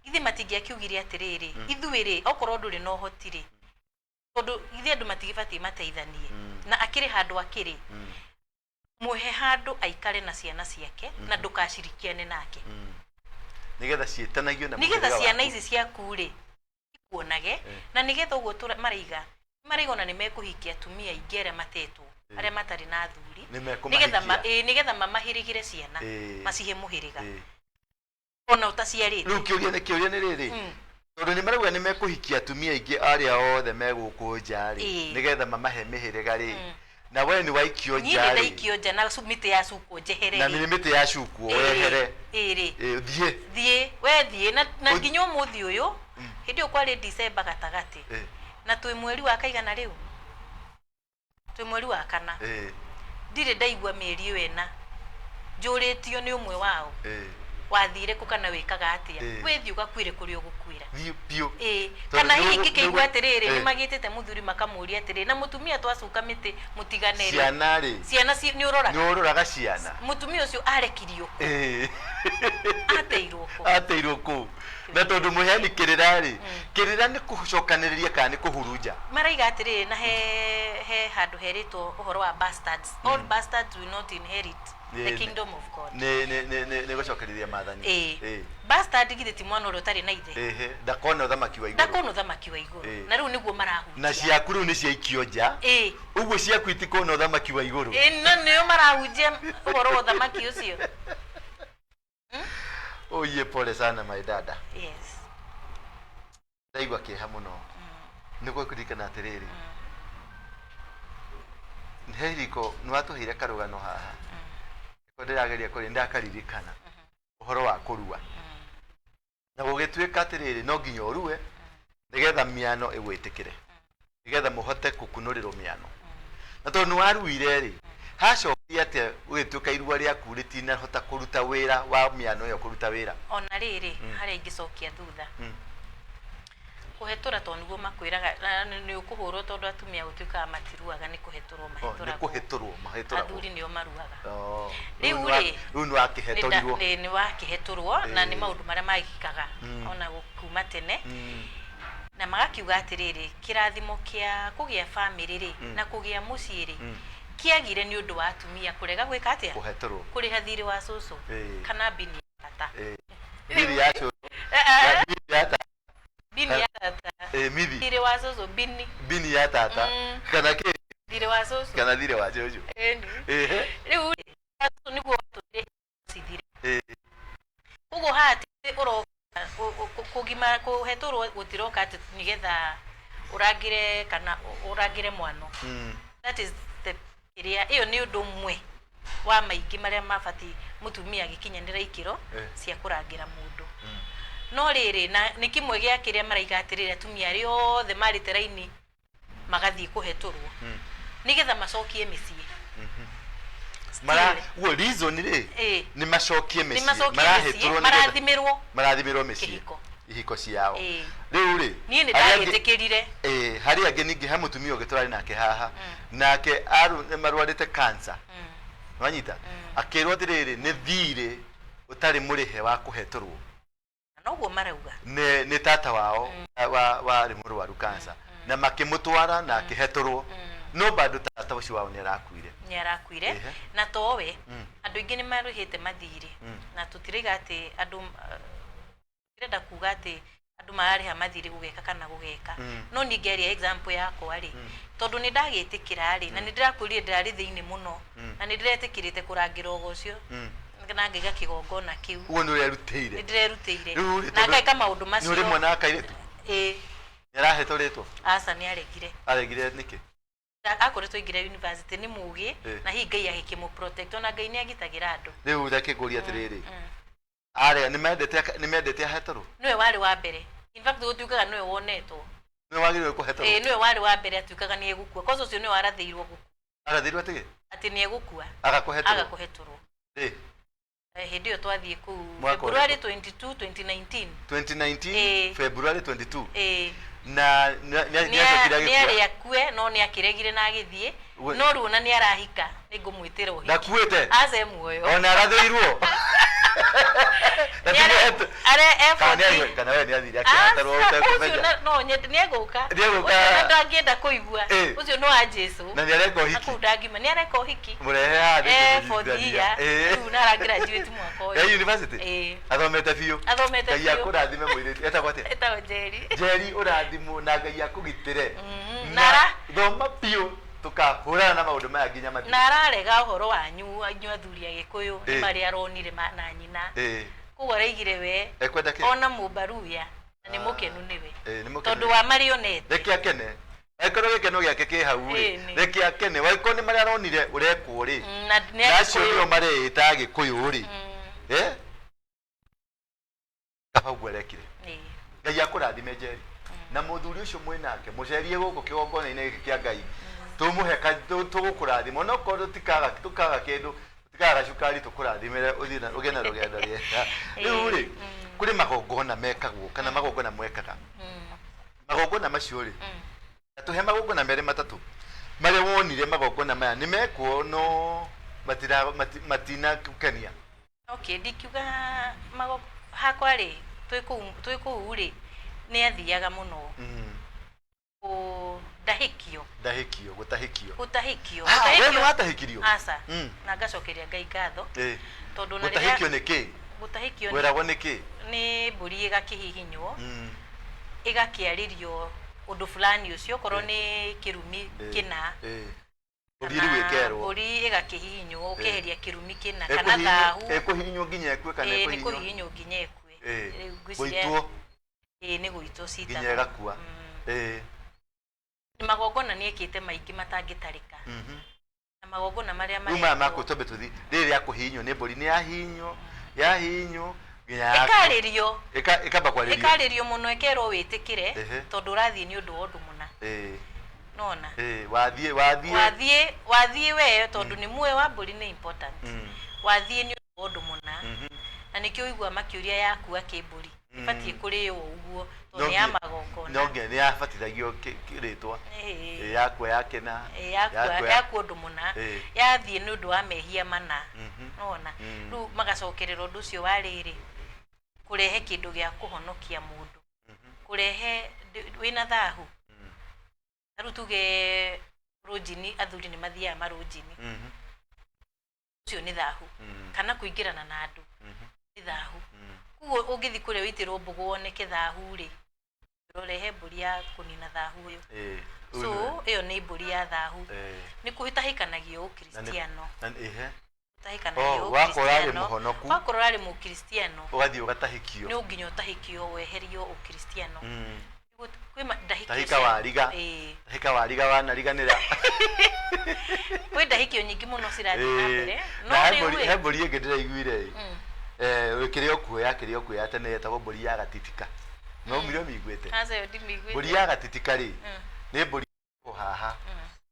Ithe matingĩakiugire atĩrĩrĩ, ithuĩ rĩ, okorwo ndũrĩ na ũhoti rĩ, tondũ ithe andũ matigĩbatiĩ mateithanie, na akĩrĩ handũ akĩrĩ, muhe handũ aikare na ciana ciake na ndũkacirikiane nake.
Nĩgetha ciĩtanagio na
Nĩgetha
mũhĩrĩga
ciana
waku.
Ici ciaku rĩ ikuonage, na nĩgetha ũguo maraiga ona nĩ mekũhikia atumia aingĩ arĩa matetwo, arĩa matarĩ na athuri.
Nĩ
Nĩgetha
mekũmahikia.
Ĩĩ, nĩgetha mamahĩrĩgĩre ciana, macihe mũhĩrĩga ona ũtaciarĩte.
Rĩu kĩũria nĩ rĩrĩ, tondũ nĩ marauga nĩ mekũhikia atumia aingĩ arĩa othe me gũkũ nja rĩ, nĩgetha mamahe mĩhĩrĩga rĩ, na we nĩ waikio
Niĩ
nja
nĩ
rĩ,
ndaikio nja na mĩtĩ yacukwo njehere
na
rĩ.
nĩ mĩtĩ yacukwo wehere.
Ĩĩ rĩ.
Ĩĩ, thiĩ.
Thiĩ we, thiĩ na nginya ũmũthĩ ũyũ, hĩndĩ ĩyo kwarĩ December gatagatĩ, na twĩ mweri wa kaigana rĩu? Twĩ mweri wa 4. Ndirĩ ndaigua mĩeri ĩyo 4 njũrĩtio nĩ ũmwe wao, wathire kũ kana wĩkaga atĩa. Wĩthiĩ ũgakuĩre kũrĩa ũgũkuĩra.
Thiĩ biũ.
Ĩĩ.
Tondũ
Kana hihi ngĩkĩigua atĩrĩrĩ, nĩ magĩtĩte mũthuri makamũria atĩrĩrĩ, na mũtumia twacuka mĩtĩ mũtigane rĩ,
Ciana rĩ,
ciana nĩ ũroraga?
Nĩ ũroraga ciana?
Mũtumia ũcio arekirio kũ? Ateirwo kũ?
Ateirwo kũu. Na tondũ mũheani kĩrĩra rĩ, kĩrĩra nĩ kũcokanĩrĩria kana nĩ kũhurunja?
Maraiga atĩrĩrĩ, na he handũ herĩtwo ũhoro wa bastards, all bastards will not inherit the kingdom of God.
Nĩ gũcokereria maathani.
Ĩĩ. Bastard githĩ ti mwana ũrĩa ũtarĩ na ithe?
Ĩhĩ, ndakona ũthamaki wa igũrũ.
Ndakona ũthamaki wa igũrũ. Na rĩu nĩguo marahunjia.
Na ciaku rĩu nĩ ciaikio nja. Ũguo ciaku itikona ũthamaki wa igũrũ.
Ĩĩ, no nĩo marahunjia ũhoro wa ũthamaki ũcio.
Oye, pole sana, my dada.
Yes.
Ndaigua kĩeha mũno nĩ kũririkana atĩrĩrĩ, he riko nĩ watũheire karũgano haha. Nĩko ndĩrageria kũrĩ ndakaririkana, ũhoro wa kũrua, na gũgĩtuĩka atĩrĩrĩ, no nginya ũrue nĩgetha mĩano ĩgwĩtĩkĩre, nĩgetha mũhote gũkunũrĩrwo mĩano. Na tondũ nĩ waruire rĩ, hacokire atĩa gũgĩtuĩka irua rĩaku rĩtinahota kũruta wĩra wa mĩano ĩyo kũruta wĩra?
Ona rĩrĩ, harĩa ingĩcokia thutha, kũhetũra, tondũ nĩguo makwĩraga nĩ ũkũhũrwo, tondũ atumia gũtuĩkaga matiruaga, nĩ kũhetũrwo.
Oh, nĩ
Mahĩtũragwo.
Kũhĩtũrwo mahĩtũragwo.
Athuri nĩo maruaga.
Oh,
Rĩu rĩ,
rĩu nĩ wakĩhetũrirwo.
Nĩ wakĩhetũrwo, na nĩ maũndũ marĩa magĩkaga ona kuma tene, na magakiuga atĩrĩrĩ, kĩrathimo kĩa kũgĩa bamĩrĩ rĩ, na kũgĩa mũciĩ rĩ, kĩagire nĩ ũndũ wa atumia kũrega gwĩka atĩa?
Kũhetũrwo.
Kũrĩha thirĩ wa cũcũ kana bini ya tata.
Thiri ya cũcũ. Bini ya tata.
Bini ya tata.
Mithi.
Thirĩ wa cũcũ, bini.
Bini ya tata kana kĩ?
Thirĩ wa cũcũ.
Kana thirĩ wa cũcũ.
Ĩni. Rĩu rĩ, cũcũ nĩguo watũmire cithire. Koguo haha ti ũroka kũgima kũhetũrwo, gũtiroka atĩ nĩgetha ũrangĩre kana ũrangĩre mwano. That is the kĩrĩa ĩyo nĩ ũndũ ũmwe wa maingĩ marĩa mabatiĩ mũtumia agĩkinyanĩra ikĩro cia kũrangĩra mũndũ. No rĩrĩ, na nĩ kĩmwe gĩa kĩrĩa maraiga atĩrĩrĩ, atumia arĩa othe marĩte raini magathiĩ kũhetũrwo nĩgetha macokie mĩciĩ.
Mara guo reason rĩ, nĩ macokie
nĩ
mĩciĩ.
Macokie mĩciĩ.
Marahĩtũrwo nĩgetha
Marathimĩrwo
marathimĩrwo mĩciĩ.
Kĩhiko.
Ihiko ciao.
Ĩĩ.
Rĩu rĩ,
Niĩ nĩ
arĩa angĩ-
ndagĩtĩkĩrire.
Ĩĩ, harĩ angĩ ningĩ, he mũtumia ũngĩ tũrarĩ nake haha, nake nĩ marwarĩte cancer. Nwanyita akĩrwo atĩrĩrĩ, nĩ thirĩ ũtarĩ mũrĩhe wa kũhetũrwo.
Na noguo marauga.
Nĩ tata wao warĩ mũrwaru cancer, na makĩmũtwara na akĩhetũrwo, no bado tata ũcio wao nĩ arakuire.
Nĩ arakuire. Na towe, andũ aingĩ nĩ marĩhĩte mathirĩ, na tũtiraiga atĩ andũ, tũtirenda kuga atĩ andũ mararĩha mathirĩ gũgeka kana gũgeka. No niĩ ngĩaria example yakwa rĩ, tondũ nĩ ndagĩtĩkĩra rĩ, na nĩ ndĩrakwĩrire ndĩrarĩ thĩinĩ mũno, na nĩ ndĩretĩkĩrĩte kũrangĩra ũgo ũcio na ngaiga kĩgongona kĩu.
Ũguo nĩ ũrerutĩire.
Nĩ ndĩrerutĩire.
Rĩu rĩ,
na
tondũ
ngeka maũndũ
nĩ
macio.
ũrĩ mwana wa kairĩtu?
Ĩĩ.
Nĩ arahetũrĩtwo?
Aca, nĩ aregire.
Aregire nĩkĩ?
Akoretwo aingĩra university, nĩ mũgĩ. Na hihi Ngai agĩkĩmũ protect, ona Ngai nĩ agitagĩra andũ.
Rĩu reke ngũrie atĩrĩrĩ, arĩa nĩ mendete ahetũrwo?
Nĩwe warĩ wa mbere. In fact, gũtuĩkaga nĩwe wonetwo.
Nĩwe wagĩrĩirwo kũhetũrwo?
Ĩĩ, nĩwe warĩ wa mbere, atuĩkaga nĩ egũkua. Kwanza ũcio nĩwe warathĩirwo gũkua.
Arathĩirwo atĩ?
Atĩ nĩ egũkua.
Aga kũhetũrwo.
Aga kũhetũrwo.
Rĩ?
Hĩndĩ ĩyo twathiĩ kũu
Mwaka ũrĩkũ?
February 22 2019.
2019?
Ĩĩ.
February 22?
Ĩĩ.
Na nĩ acokire
nĩ
agĩkua?
Arĩ akue, no nĩ akĩregire na agĩthiĩ. No rĩu ona nĩ arahika, nĩ ngũmwĩtĩra ũhiki.
Ndakuĩte?
Aca, e muoyo.
Ona arathĩirwo? Na
Nĩ are
kana
F40.
kana we nĩ athire akĩhatarwo
Aca, ũcio
ũtekũmenya?
No nyende nĩ egũka.
Nĩ egũka.
Ũcio na ndangĩenda kũigua. Ũcio nĩ wa Jesu.
Na nĩ areka ũhiki?
Kũu ndangima, nĩ areka ũhiki.
Mũrehe haha
4th
nĩngũmũnyitithania.
Year. Rĩu na ara graduate mwaka ũyũ.
Ya university?
Ĩĩ.
Athomete biũ?
Athomete
Ngai
biũ.
akũrathime mũirĩtu. Etagwo atĩa?
Etagwo Njeri.
Njeri, ũrathimwo na Ngai akũgitĩre. Na thoma biũ, tũkahũrana na maũndũ maya nginya mathire.
Na ararega ũhoro wanyu inyuĩ athuri a Gĩkũyũ, nĩ marĩa aronire na nyina. Koguo araigire we
Ekwenda kĩ?
Ona mũmbaruya na nĩ mũkenu nĩwe.
Ĩĩ, nĩ mũkenu.
Tondũ wa marĩa onete.
Reke akene. Angĩkorwo gĩkeno gĩake kĩ hau rĩ, reke akene. Wangĩkorwo nĩ marĩa aronire ũrekwo rĩ,
Na nĩ
na acio
Agĩkũyũ.
nĩo mareĩta Agĩkũyũ rĩ, kaba ũguo arekire. Ngai akũrathime, Njeri, na mũthuri ũcio mwĩ nake, mũcerie gũkũ kĩgongona-inĩ gĩkĩ kĩa Ngai, tũmũhe tũgũkũrathima, onokorwo tũtikaga tũkaga kĩndũ, tũtikaga gacukari, tũkũrathimĩre ũthiĩ na ũgĩe na rũgendo rĩega. Rĩu rĩ, kũrĩ magongona mekagwo kana magongona mwekaga? Magongona macio rĩ, tũhe magongona merĩ matatũ marĩa wonire magongona maya nĩ mekwo no matinakũkenia.
Okay, ndingiuga hakwa rĩ, twĩ kũu rĩ, nĩ athiaga mũno ndahĩkio.
Ndahĩkio, gũtahĩkio.
Gũtahĩkio.
Ah, we nĩ
Gũtahĩkio.
watahĩkirio?
Aca. Na ngacokeria Ngai ngatho, tondũ na
Gũtahĩkio
rĩrĩa
nĩ kĩ?
Gũtahĩkio
Wĩragwo nĩ kĩ?
Nĩ mbũri ĩgakĩhihinywo, ĩgakĩarĩrio ũndũ fulani ũcio, okorwo nĩ kĩrumi kĩna.
Mbũri rĩu ĩkerwo.
Mbũri ĩgakĩhihinywo, ũkeheria kĩrumi kĩna kana thahu.
Ĩkũhihinywo nginya ĩkue kana?
Ĩĩ, nĩ
Ĩkũhihinywo?
Kũhihinywo nginya ĩkue. Rĩu ngwĩciria
Gũitwo.
Ĩĩ, nĩ gũitwo
nginya
citagwo.
ĩgakua.
Magongona nĩ ekĩte maingĩ matangĩtarĩka, na magongona marĩa
Rĩu maya
marekwo-
makũ twambe tũthi rĩrĩ rĩa kũhihinywo nĩ mbũri, nĩ yahihinywo, yahihinywo nginya yakua.
Ĩkarĩrio.
Ĩkamba kwarĩrio.
Ĩkarĩrio mũno, ĩkerwo wĩtĩkĩre, tondũ ũrathiĩ nĩ ũndũ wa ũndũ mũna. Nona?
Wathiĩ, wathiĩ.
Wathiĩ, wathiĩ we, tondũ nĩ muoyo wa mbũri nĩ important. Wathiĩ nĩ ũndũ wa ũndũ mũna, na nĩkĩo ũiguaga makĩũria yakua kĩmbũri ĩbatiĩ kũrĩo ũguo, tondũ nĩ ya magongona.
No nginya nĩ yabatithagio rĩtwa. Yakua yakena.
Ĩĩ, yakua yakua ũndũ mũna. Yathiĩ nĩ ũndũ wa mehia mana. Nona? Rĩu magacokerera ũndũ ũcio wa rĩrĩ, kũrehe kĩndũ gĩa kũhonokia mũndũ, kũrehe wĩna thahu. Ta rĩu tuge rũnjini, athuri nĩ mathiaga marũnjini, ũcio nĩ thahu, kana kũingĩrana na andũ nĩ thahu. Koguo ũngĩthiĩ kũrĩa wĩitĩrwo mbũgũ woneke thahu rĩ, ũrehe mbũri ya kũnina thahu ũyũ. So ĩyo nĩ mbũri ya thahu. Nĩ kũhĩtahĩkanagio ũkristiano.
Na ehe.
Kũhĩtahĩkanagio.
Oh, wakorwo ũrarĩ
Ũkristiano.
mũhonoku.
Wakorwo ũrarĩ mũkristiano,
ũgathiĩ ũgatahĩkio.
Nĩ nginya ũtahĩkio, weherio ũkristiano. Kwĩ ndahĩkio
Tahĩka wariga. Tahĩka wariga wanariganĩra.
Kwĩ ndahĩkio nyingĩ mũno cirathiĩ na mbere, no
Na he
rĩu
mbũri,
ĩ,
he mbũri ĩngĩ ndĩraiguire ĩ, kĩrĩa ũkuoya, kĩrĩa ũkuoya tene yetagwo mbũri ya gatitika, no mire mĩiguĩte?
Aca, ĩyo ndimĩiguĩte.
Mbũri ya gatitika rĩ, nĩ mbũri haha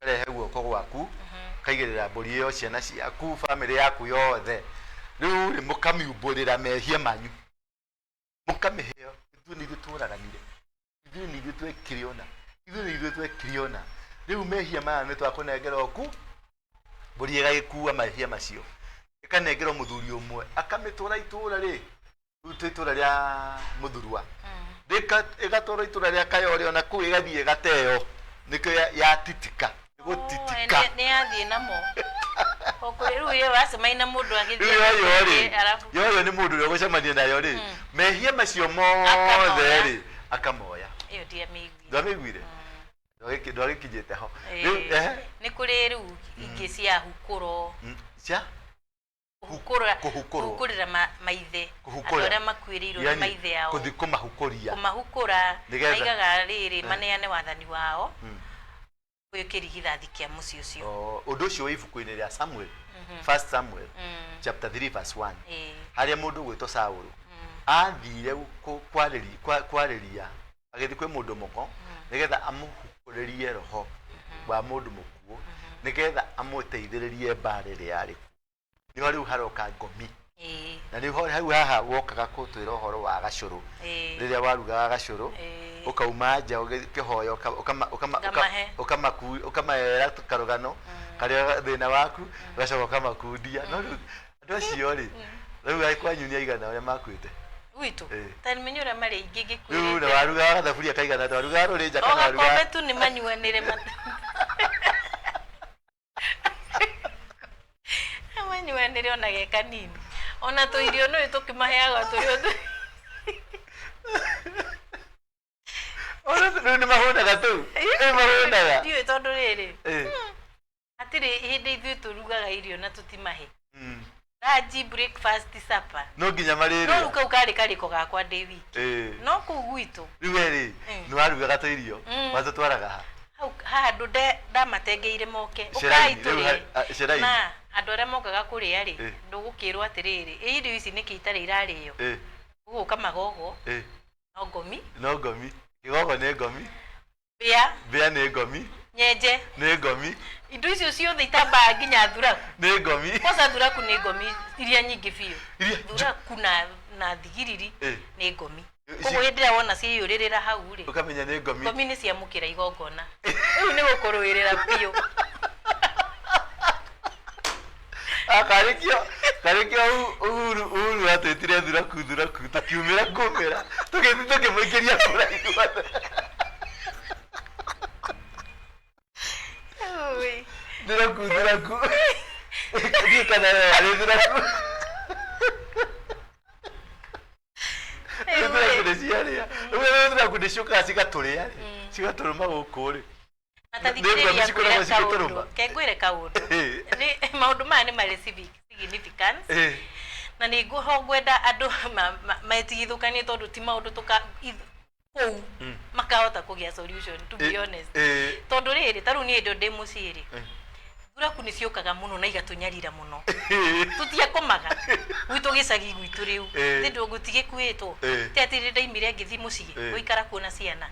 ũkarehe guoko gwaku, ũkaigĩrĩra mbũri ĩyo, ciana ciaku, bamĩrĩ yaku yothe, rĩu rĩ, mũkamiumbũrĩra mehia manyu, mũkamĩhe Ithuĩ nĩ ithuĩ tworaganire, ithuĩ nĩ ithuĩ twekire ũna, ithuĩ nĩ ithuĩ twekire ũna. Rĩu mehia maya nĩ twakũnengera oku. Mbũri ĩgagĩkua mehia macio, ĩkanengerwo mũthuri ũmwe, akamĩtwara itũra rĩ, rĩu twĩ itũra rĩa Mũthurwa. Ĩgatwarwo itũra rĩa Kayore ona kũu ĩgathiĩ ĩgateo. Nĩkĩo yatitika, gũtitika.
Nĩ yathiĩ namo. O kũrĩ rĩu ye wacemania na mũndũ agĩthiĩ
Rĩu yoyo rĩ,
agĩthiĩ, arabu
yoyo nĩ mũndũ ũrĩa ũgũcemania nayo rĩ, mehia macio mothe
Akamoya.
rĩ, akamoya.
Ĩyo ndiamĩiguire.
Ndwamĩiguire? Ndwagĩkinyĩte ho. Rĩu, ehe.
Nĩ kũrĩ rĩu ingĩ cia hukũro.
Cia?
Kũhukũra,
Kũhukũrwo.
Kũhukũrĩra maithe.
Kũhukũra.
Andũ arĩa makuĩrĩirwo nĩ
Yani,
maithe ao.
Kũthi kũmahukũria.
Kũmahukũra,
Nĩgetha.
maigaga rĩrĩ, maneane wathani wao kwĩ kĩrigithathi kĩa mũciĩ ũcio.
Oh, ũndũ ũcio wĩ ibuku-inĩ rĩa Samuel, First Samuel, chapter 3 verse 1. Harĩa mũndũ ũgwĩtwo Saũlũ athire kwarĩria, agĩthiĩ kwĩ mũndũ mũgo nĩgetha amũhukũrĩrie roho wa mũndũ mũkuũ, nĩgetha amũteithĩrĩrie mbara ĩrĩa yarĩ kuo. Nĩho rĩu haroka ngomi. Na nĩho hau haha wokaga kũtwĩra ũhoro wa gacũrũ. Rĩrĩa warugaga gacũrũ, ũkauma nja ũkĩhoya,
Ngamahe.
ũkamera karũgano karĩa thĩna waku, ũgacoka ũkamakundia. No rĩu andũ acio rĩ, rĩu arĩ kwanyu nĩ aigana ũrĩa makuĩte?
Gwitũ?
Ĩĩ.
Ta menye ũrĩa marĩ aingĩ ngĩkwĩrĩte.
Rĩu na warugaga gathaburia kaigana atĩa? Warugaga rũrĩnja
O
kana warugaga?
gakombe tu nĩ manyuanĩre manyuanĩre ona ge kanini. Ona tũirio nĩ tũkĩmaheaga tũrĩ o
Ona rĩu nĩ mahũnaga tũu? Rĩu mahũnaga?
Ndiũĩ tondũ rĩrĩ.
Ĩĩ.
Hatirĩ hĩndĩ ithuĩ tũrugaga irio na tũtimahe. Lunch, breakfast, supper.
No nginya
No
marĩrĩa.
rĩu kau karĩ karĩko gakwa ndĩ wiki.
Ĩĩ.
No kũu gwitũ.
Rĩu we rĩ, nĩ warugaga tũirio, watũtwaraga ha?
Hau haha andũ ndamatengeire moke. Ũkai
Ceraini, rĩu
tũrĩe.
ceraini.
Na andũ arĩa mokaga kũrĩa rĩ, ndũgũkĩrwo atĩrĩrĩ, ĩ irio ici nĩkĩ itarĩ irarĩo? Gũgũka magogo, no ngomi.
No ngomi. Kĩgogo nĩ ngomi.
Mbĩa.
Mbĩa nĩ ngomi.
Nyenje.
Nĩ ngomi.
Indo icio ciothe itambaga nginya thuraku.
Nĩ ngomi.
Kwanza thuraku nĩ ngomi iria nyingĩ biũ.
Iria
Thuraku na thigiriri nĩ ngomi.
Ici-
Koguo hĩndĩ ĩrĩa wona ciaiyũrĩrĩra hau rĩ,
Ũkamenya nĩ ngomi.
Ngomi nĩ ciamũkĩra igongona. Rĩu nĩ gũkũrũĩrĩra biũ.
Ah, karĩkio karĩkio Uhuru Uhuru atwĩtire thuraku thuraku tũkiumĩra kumĩra tũgĩthiĩ tũkĩmũikĩria kura ithuothe.
Ui.
Thuraku thuraku. Ndiũĩ kana we warĩ thuraku.
Rĩu
Thuraku
rĩ,
nĩ ciarĩa. Rĩu thuraku nĩ ciũkaga cigatũrĩa rĩ. Cigatũrũma gũkũ rĩ.
Na ta
Nĩ
thikĩrĩria
ngwambi cikoragwo
ngwĩre kaũndũ.
cigĩtũrũma.
Ke ngwĩre kaũndũ. Maũndũ maya nĩ marĩ civic significance. Na nĩ ho ngwenda andũ metigithũkanie tondũ ti maũndũ tũka kũu makahota kũgĩa solution, to be honest. Tondũ rĩrĩ, ta rĩu niĩ hĩndĩ ĩyo ndĩ mũciĩ rĩ, thuraku nĩ ciũkaga mũno na igatũnyarira mũno. Tũtiakomaga gwitũ gĩcagi gwitũ rĩu. Tondũ gũtigĩkuĩtwo. Ti atĩ rĩrĩa ndaimire ngĩthiĩ mũciĩ gũikara kuo na ciana.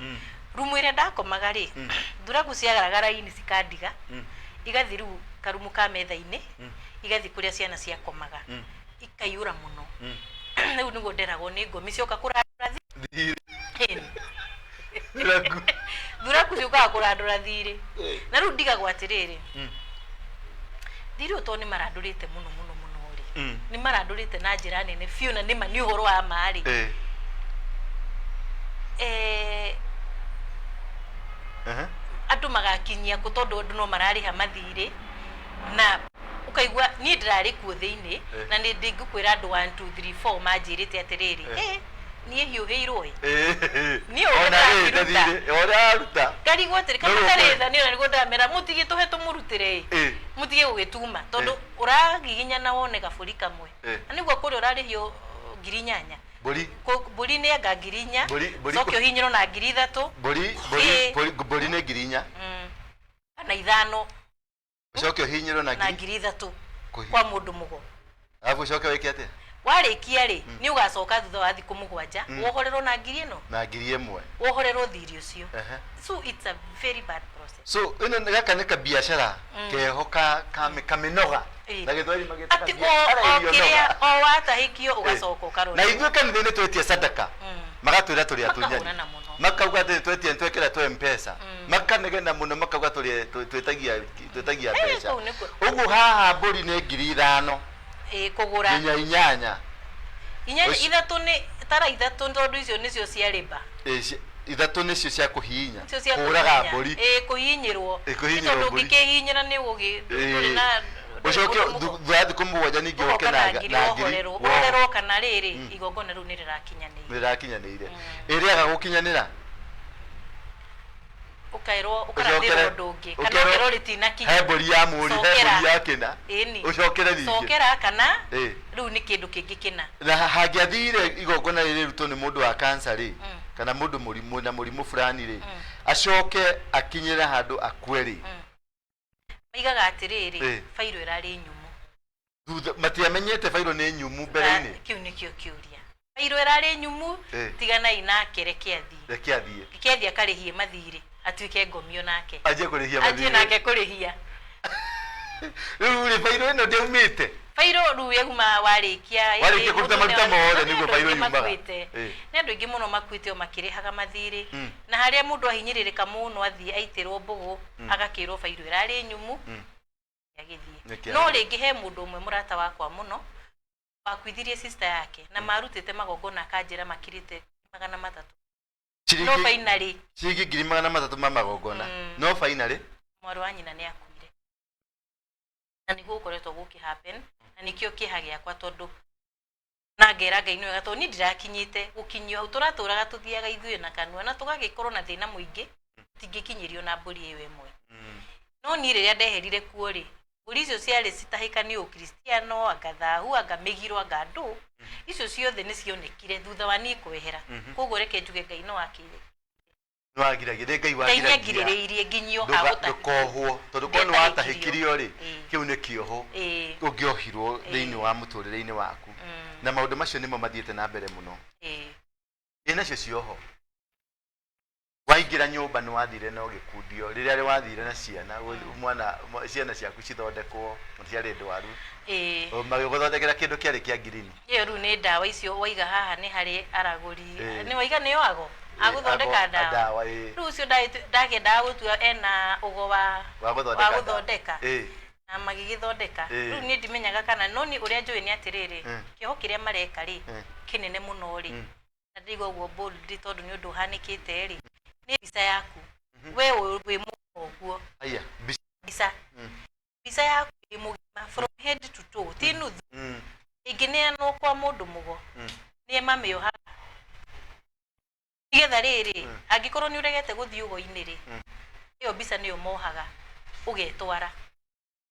Rumu ĩrĩa ndakomaga rĩ, thuraku ciagaraga raini cikandiga, igathiĩ rĩu karumu ka metha-inĩ, igathiĩ kũrĩa ciana ciakomaga, ikaiyũra mũno. Rĩu nĩguo nderagwo nĩ ngomi cioka kũrandũra
Thirĩ.
Ĩni.
Thuraku.
Thuraku ciũkaga kũrandũra thirĩ. Na rĩu ndigagwo atĩrĩrĩ, thirĩ ũyũ tondũ nĩ marandũrĩte mũno mũno mũno rĩ, nĩ marandũrĩte na njĩra nene biũ na nĩma nĩ ũhoro wa ma rĩ. Andũ magakinyia kũ tondũ andũ no mararĩha mathirĩ na ũkaigua niĩ ndĩrarĩ kuo thĩinĩ na nĩ ndingĩkwĩra andũ 1 2 3 4 manjĩrĩte atĩrĩrĩ, niĩ hiũhĩirwo ĩ. Niĩ ũrĩa
Ona rĩ,
ndĩrakĩruta.
ndathire, ũrĩa aruta.
Ngarigwo atĩrĩ,
No
kana tarĩ
gũkũ-
tha niĩ ona nĩguo ndamera mũtige tũhe tũmũrutĩre ĩ. Mũtige gũgĩtuma tondũ ũragiginyana wone gabũri kamwe. Na nĩguo kũrĩa ũrarĩhio 8,000.
Mbũri.
Mbũri nĩ anga 4,000.
Mbũri
Coke ũhinyĩrwo na 3,000.
Mbũri nĩ 4,000.
Kana 5.
Ũcoke ũhinyĩrwo na
Na
ngiri
3,000
Kũhi-
kwa mũndũ mũgo.
Alafu ũcoke wĩke atĩa?
Warĩkia rĩ, nĩ ũgacoka thutha wa thikũ 7, wohorerwo na ngiri ĩno?
Na 1,000.
Wohorerwo thirĩ ũcio. So it's a very bad process.
So ĩno nĩ gaka nĩ kabiacara keho ka kamĩnoga. Na Gĩthwaĩri magĩtaga
Atĩ
biacara
o
irio
kĩrĩa
noga.
o watahĩkio ũgacoka ũkarora.
Na ithuĩ kanitha-inĩ twetia sadaka. Magatwĩra tũrĩ atunyani.
Makahũrana mũno.
Makauga atĩ twetia twekĩra twe mpesa, makanegena mũno, makauga tũrĩ twĩtagia mbeca.
Kũu nĩkuo.
Ũguo haha mbũri nĩ 5,000
Ĩ, kũgũra.
Nginya 8.
Inya.
Ũcio-
3 nĩ tara 3, tondũ icio nĩcio cia rĩmba.
Ĩ, 3 nĩcio cia kũhihinya.
Icio cia
kũũraga
kũhihinya.
mbũri.
Ĩ, kũhihinyĩrwo.
Ĩ, kũhihinyĩrwo
Nĩ tondũ
mbũri.
ũngĩkĩhihinyĩra nĩ ũgũgĩ ndũrĩ na
ũcoke
ndũrĩ mũndũ
thutha wa thikũ 7 ningĩ ũke
ũgoka
na
na ngiri.
Na ngiri.
Wohorerwo, wohorerwo kana rĩrĩ igongona rĩu nĩ rĩrakinyanĩire.
Nĩ rĩrakinyanĩire. Ĩrĩaga gũkinyanĩra,
Ũkaĩrwo,
ũcokere
ũkarathĩrwo ũndũ ũngĩ kana
ũkerwo
ũkerwo rĩtinakinya.
He mbũri ya mũri, he
Cokera.
mbũri ya kĩna.
Ĩni.
Ũcokere rĩngĩ.
Cokera kana
Ĩ.
rĩu nĩ kĩndũ kĩngĩ kĩna.
Na hangĩathire igongona rĩrĩ rĩrutwo nĩ mũndũ wa cancer rĩ, kana mũndũ mũrimũ na mũrimũ fulani rĩ, acoke akinyĩre handũ akue rĩ?
Maigaga atĩrĩrĩ, bairũ ĩrarĩ nyũmũ.
Thutha matiamenyete bairũ nĩ nyumu mbere-inĩ?
Kĩu nĩkĩo kĩũria, bairũ ĩrarĩ nyũmũ. Tiganai nake, reke athiĩ.
Reke athiĩ.
Reke athiĩ akarĩhie mathirĩ, atuĩke ngomio nake.
Anjie kũrĩhia
anjie
mathirĩ.
Nake kũrĩhia.
Rĩu rĩ, bairũ ĩno ndĩaumĩte?
Bairũ rĩu yauma warĩkia.
Warĩkia kũruta
mũndũ
maruta mothe
nĩ
nĩguo
andũ
bairũ
aingĩ
yumaga.
makuĩte. Nĩ andũ aingĩ mũno makuĩte o makĩrĩhaga mathirĩ. Na harĩa mũndũ ahinyĩrĩrĩka mũno, athiĩ aitĩrwo mbũgũ, agakĩrwo bairũ ĩrarĩ nyumu. Agĩthiĩ.
Nĩkĩ
No
agĩthiĩ?
rĩngĩ he mũndũ ũmwe mũrata wakwa mũno wakuithirie sister yake na marutĩte magongona, akanjĩra makirĩte 300, no
Ciringi
finally
ciringi 300,000 ma magongona. No finally
mwarĩ wa nyina nĩ akuire, na nĩguo gũkoretwo gũkĩ happen, na nĩkĩo kĩeha gĩakwa, tondũ na ngera Ngai nĩ wega, tondũ niĩ ndirakinyĩte gũkinyio hau. Tũratũraga tũthiaga ithuĩ na kanua na tũgagĩkorwo na thĩna mũingĩ, tũtingĩkinyĩrio na mbũri ĩyo ĩmwe. No niĩ rĩrĩa ndeherire kuo rĩ, mbũri icio ciarĩ citahĩkanio ũkristiano, anga thahu, anga mĩgiro, anga ndũ icio ciothe nĩ cionekire thutha wa niĩ kwehera. Koguo reke njuge Ngai no akĩre.
Nĩ wagiragia, nĩ Ngai
Ngai nĩ
wagiragia.
Angirĩrĩirie nginyio ha gũtahĩkio.
Ndũkohwo, tondũ korwo nĩ watahĩkirio rĩ, kĩu nĩ kĩoho ũngĩohirwo thĩinĩ wa mũtũrĩre-inĩ waku. Na maũndũ macio nĩmo mathiĩte na mbere mũno. Ĩ, nacio cioho waingĩra nyũmba nĩ wathire na ũgĩkundio rĩrĩa wathire na ciana, mwana ciana ciaku cithondekwo ciarĩ ndwaru? Magĩgũthondekera kĩndũ kĩarĩ kĩa ngirini.
Ĩyo rĩu nĩ ndawa icio waiga haha, nĩ harĩ aragũri. Nĩ waiga nĩo ago agũthondeka ndawa.
Ndawa, ĩ.
Rĩu ũcio ndakĩendaga gũtua ena ũgo wa
wa gũthondeka
wa
ndawa.
Gũthondeka. Na magĩgĩthondeka. Rĩu niĩ ndimenyaga kana, no niĩ ũrĩa njũĩ nĩ atĩrĩrĩ, kĩoho kĩrĩa mareka rĩ, kĩnene mũno rĩ, na ndĩraigua ũguo bold tondũ nĩ ũndũ ũhanĩkĩte rĩ, nĩ mbica yaku we wĩ mũgima ũguo.
Aya mbica.
Mbica. Mbica yaku wĩ mũgima from head to toe, ti nuthu. Ĩngĩneanwo kwa mũndũ mũgo, nĩ mamĩohaga nĩgetha rĩrĩ, angĩkorwo nĩ ũregete gũthiĩ ũgo-inĩ rĩ, ĩyo mbica nĩyo mohaga ũgetwara.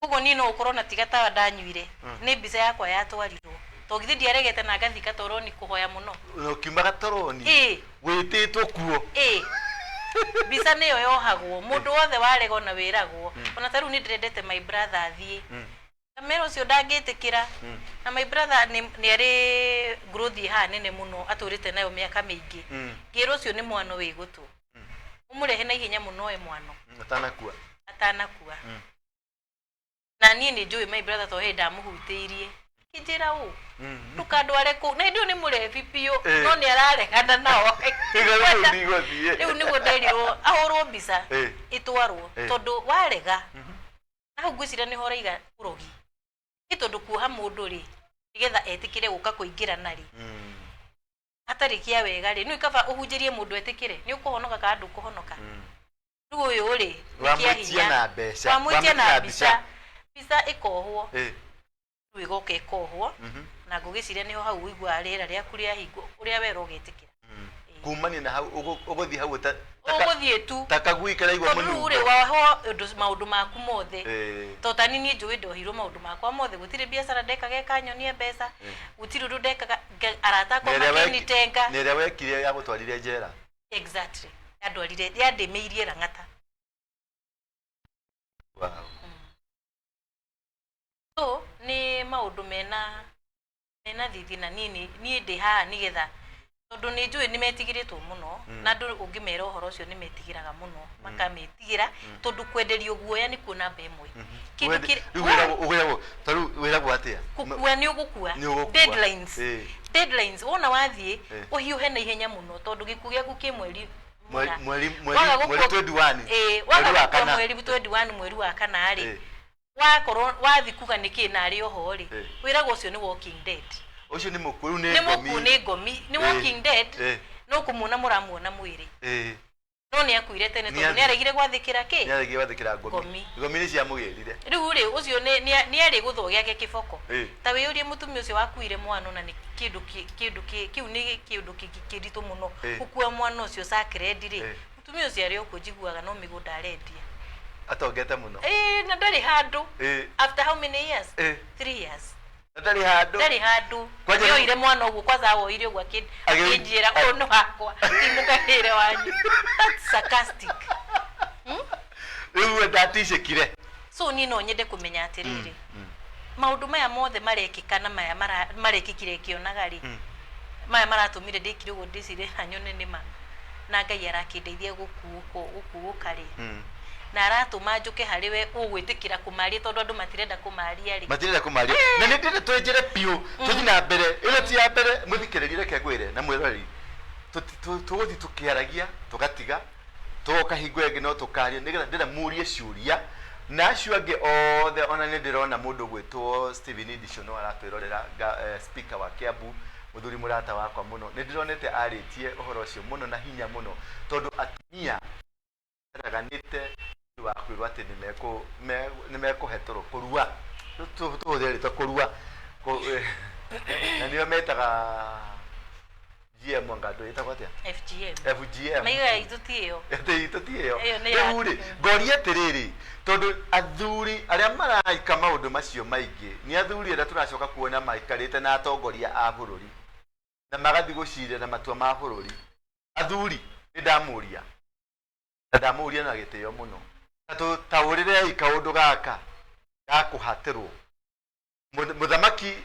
Koguo niĩ no ũkorwo na tiga tawa ndanyuire, nĩ mbica yakwa yatwarirwo, to githĩ ndiaregete na ngathiĩ gatoroni kũhoya mũno?
Na ũkiuma gatoroni wĩtĩtwo kuo.
Ĩ, mbica nĩyo yohagwo mũndũ wothe warega, ona wĩragwo. Ona ta rĩu nĩ ndĩrendete my brother athiĩ, kamera ũcio ndangĩtĩkĩra. Na my brother nĩ arĩ growth haha nene mũno, atũrĩte nayo mĩaka mĩingĩ. Ngĩrwo ũcio nĩ mwano wĩ gũtũ, ũmũrehe na ihenya mũno e mwano.
Atanakua.
Atanakua. Na niĩ nĩ njũĩ my brother, tondũ hĩndĩ ndamũhutĩirie kĩnjĩra ũũ, ndũkandware kũu, na hĩndĩ ĩyo nĩ mũrebi biũ. No nĩ araregana nao.
Rĩu ndigũthiĩ.
Rĩu nĩguo nderirwo ahũrwo mbica, ĩtwarwo, tondũ warega na hau ngwĩciria nĩho ũraiga ũrogi, nĩ tondũ kuoha mũndũ rĩ, nĩgetha etĩkĩre gũka kũingĩrana rĩ, hatarĩ kĩa wega rĩ, nĩ kaba ũhunjĩrie mũndũ etĩkĩre nĩ ũkũhonoka kana ndũkũhonoka. Rĩu ũyũ rĩ, nĩ kĩa
wamwĩtia
hinya.
Na mbeca.
Wamwĩtia na mbica, mbica ĩkohwo. Rĩu ĩgoka ĩkohwo, na ngũgĩciria nĩho hau ũiguaga rĩera rĩaku rĩahingwo, ũrĩa wera ũgetĩkĩra.
Kumania na hau ũgũthiĩ hau
Ũgũthiĩ tu
ta kagui karaigua
tondũ rĩu
mũnungo.
Rĩ, wohwo ũndũ maũndũ maku mothe. To tani niĩ njũĩ ndohirwo maũndũ makwa mothe, gũtirĩ biacara ndekaga ĩkanyonia mbeca, gũtirĩ ũndũ ndekaga, arata akwa
Na ĩrĩa
makĩnitenga.
Na ĩrĩa wekire yagũtwarire njera.
Exactly, yandwarire, yandĩmĩirie rang'ata. So nĩ maũndũ mena thithi, na niĩ ndĩ haha nĩgetha Tondũ nĩ njũĩ nĩ metigĩrĩtwo mũno, na andũ ũngĩmera ũhoro ũcio nĩ metigĩraga mũno, makametigĩra, tondũ kwenderio guoya nĩkuo namba ĩmwe. Kĩndũ
Rĩu wĩragwo, ũgwĩragwo, ta rĩu wĩragwo atĩa?
Kũkua nĩ ũgũkua.
Nĩ ũgũkua.
Deadlines. Deadlines wona wathiĩ, ũhiũhe na ihenya mũno, tondũ gĩkuũ gĩaku kĩ mweri mũna.
Mweri
Waga
mweri
gũkua
21.
Ĩĩ,
Mweri
waga
wa
gũkua
kana.
Mweri 21, mweri wa kana rĩ, wakorwo wathi kuga nĩkĩ na arĩ oho rĩ, wĩragwo ũcio nĩ walking dead.
Ũcio nĩ mũkuũ rĩu, nĩ
Nĩ
ngomi.
mũkuũ, nĩ ngomi, nĩ walking dead. No kũmuona mũramuona mwĩrĩ, no nĩ akuire tene,
Nĩ
tondũ nĩ aregire gwathĩkĩra kĩ?
Nĩ aregire gwathĩkĩra ngomi.
Ngomi.
Ngomi nĩ ciamũgĩrire.
Rĩu rĩ, ũcio nĩ arĩ gũthwo gĩake kĩboko. Ta wĩyũrie, mũtumia ũcio wakuire mwana, na nĩ kĩndũ kĩu nĩ kĩndũ kĩritũ mũno, gũkua mwana ũcio sacred rĩ. Mũtumia ũcio arĩ okuo, njiguaga no mĩgũnda arendia.
Atongete mũno.
Ĩĩ, na ndarĩ handũ. After how many years? 3 years.
Na ndarĩ handũ.
Ndarĩ handũ. Nĩoire mwana ũguo, kwanza woire ũguo akĩnjĩra, "Ũyũ nĩ wakwa, ti mũkagĩre wanyu." That's sarcastic.
Rĩu we ndaticĩkire.
So niĩ no nyende kũmenya atĩrĩrĩ, maũndũ maya mothe marekĩka na maya marekĩkire ngĩonaga rĩ, maya maratũmire ndĩkire ũguo, ndĩcire na nyone nĩma na Ngai arakĩndeithia gũkuũka rĩ, na aratũma njũke harĩ we ũgwĩtĩkĩra kũmaria, tondũ andũ matirenda kũmaria rĩ.
Matirenda kũmaria, na nĩ ndĩrenda twenjere biũ, tũthiĩ na mbere. Ĩno ti ya mbere. Mũthikĩrĩrie, reke ngwĩre na mwĩroreri, tũgũthiĩ tũkĩaragia, tũgatiga, tũgoka hingo ĩngĩ no tũkaria, nĩgetha ndĩrenda mũrie ciũria na acio angĩ othe. Ona nĩ ndĩrona mũndũ ũgwĩtwo Stephen Ndicho no aratwĩrorera, speaker wa Kiambu, mũthuri mũrata wakwa mũno. Nĩ ndĩronete arĩtie ũhoro ũcio mũno na hinya mũno, tondũ atumia reganĩte wa kwĩrwo atĩ nĩ mekũhetũrwo kũrua. Tũhũthĩre rĩtwa kũrua. Na nĩo metaga GM, anga andũ ĩtagwo atĩa?
FGM.
FGM.
Maigaga itũ ti ĩyo.
Atĩ itũ ti ĩyo.
Ĩyo nĩ ya-
Rĩu rĩ, ngoria atĩrĩrĩ, tondũ athuri arĩa maraika maũndũ macio maingĩ nĩ athuri arĩa tũracoka kuona maikarĩte na atongoria a bũrũri na magathiĩ gũcirĩra matua ma bũrũri. Athuri, nĩ ndamũria, na ndamũria na gĩtĩo mũno, ta tũtaũrĩrei kaũndũ gaka ga kũhatĩrwo. Mũthamaki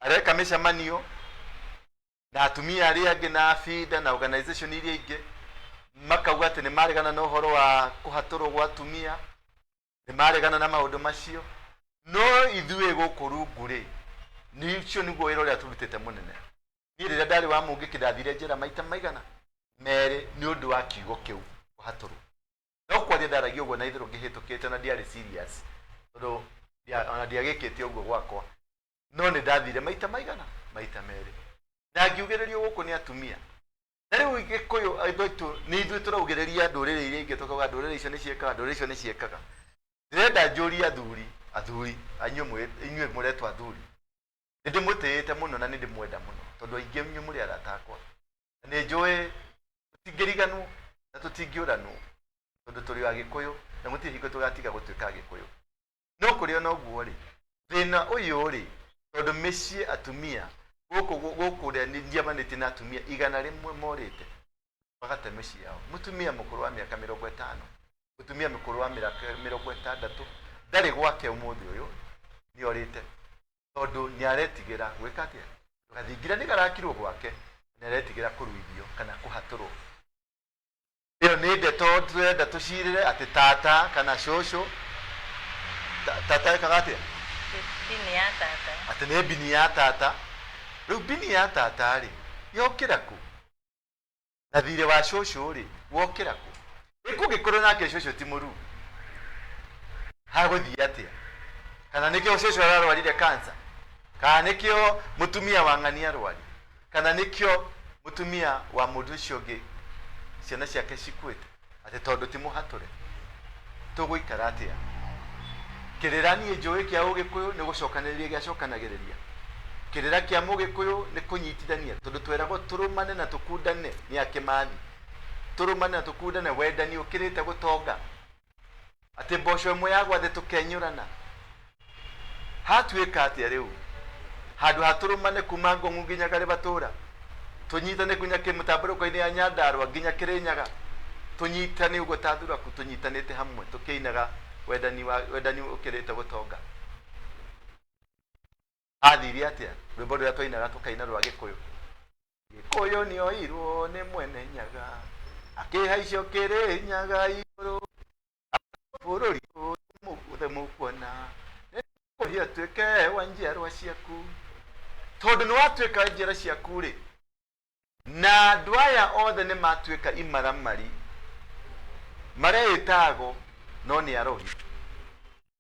areka mĩcemanio na atumia arĩa angĩ na abinda na organization iria ingĩ, makauga atĩ nĩ maregana na ũhoro wa kũhatũrwo gwa atumia, nĩ maregana na maũndũ macio. No ithuĩ gũkũ rungu rĩ, nĩ ũcio nĩguo wĩra ũrĩa tũrutĩte mũnene. Niĩ rĩrĩa ndarĩ wa mũngĩki, ndathire njera maita maigana merĩ nĩ ũndũ wa kiugo kĩu kũhatũrwo. No kwaria ndaragia ũguo na itherũ ngĩhĩtũkĩte, na ndiarĩ serious, tondũ ona ndiagĩkĩte ũguo gwakwa. No nĩ ndathire maita maigana maita merĩ na ngiugĩrĩrio gũkũ nĩ atumia. Na rĩu Gĩkũyũ, andũ aitũ, nĩ ithuĩ tũraugĩrĩria ndũrĩrĩ iria ingĩ, tũkauga ndũrĩrĩ icio nĩ ciĩkaga, ndũrĩrĩ icio nĩ ciĩkaga. Ndĩrenda njũrie athuri, athuri inyuĩ mũretwo athuri, nĩ ndĩmũtĩĩte mũno na nĩ ndĩmwenda mũno, tondũ aingĩ inyuĩ mũrĩ arata akwa, na nĩ njũĩ tũtingĩriganwo na tũtingĩũranwo, tondũ tũrĩ Agĩkũyũ na gũtirĩ hingo tũgatiga gũtuĩka Agĩkũyũ. No kũrĩ ona ũguo rĩ, thĩna ũyũ rĩ, tondũ mĩciĩ atumia gũkũ gũkũ ũrĩa njiamanĩtie na atumia 100 morĩte magate mĩciĩ yao. Mũtumia mũkũrũ wa mĩaka 50, mũtumia mũkũrũ wa mĩaka 60 ndarĩ gwake ũmũthĩ ũyũ, nĩ orĩte, tondũ nĩ aretigĩra gwĩka atĩa? Gathingira nĩ garakirwo gwake, nĩ aretigĩra kũruithio kana kũhatũrwo. Ĩyo nĩ ndeto tũrenda tũcirĩre atĩ tata kana cũcũ, tata ekaga atĩa?
Bini ya tata.
Atĩ nĩ mbini ya tata. Rĩu mbini ya tata rĩ, yokĩra kũ? Na thirĩ wa cũcũ rĩ, wokĩra kũ? Ĩ kũngĩkorwo nake cũcũ ti mũruu, hagũthiĩ atĩa? Kana nĩkĩo cũcũ ararwarire cancer? Kana nĩkĩo mũtumia wa ng'ania arwari? Kana nĩkĩo mũtumia wa mũndũ ũcio ũngĩ ciana ciake cikuĩte, atĩ tondũ ti mũhatũre? Tũgũikara atĩa? Kĩrĩra niĩ njũĩ kĩa Ũgĩkũyũ nĩ gũcokanĩrĩria, gĩacokanagĩrĩria. Kĩrĩra kĩa Mũgĩkũyũ nĩ kũnyitithania, tondũ tweragwo tũrũmane na tũkundane nĩ akĩmathi, tũrũmane na tũkundane, wendani ũkĩrĩte gũtonga, atĩ mboco ĩmwe yagwa thĩ tũkenyũrana. Hatuĩka atĩa rĩu? Handũ ha tũrũmane kuma Ngong'u nginya Garĩbatũra, tũnyitane nginya kĩmũtambũrũko-inĩ ya Nyandarũa nginya Kĩrĩnyaga, tũnyitane ũguo ta thuraku, tũnyitanĩte hamwe tũkĩinaga wendani wa wendani ũkĩrĩte gũtonga. Hathire atĩa rwĩmbo rũrĩa twainaga, tũkaina rwa Gĩkũyũ? Gĩkũyũ nĩoirwo nĩ Mwene Nyaga, akĩhaicio Kĩrĩnyaga igũrũ. Bũrũri ũyũ mũgũthe mũkuona, nĩngũkũhe ũtuĩke wa njiarwa ciaku. Tondũ nĩwatuĩka njiarwa ciaku rĩ, na andũ aya othe nĩmatuĩka imaramari, mareĩtago no nĩ arogi,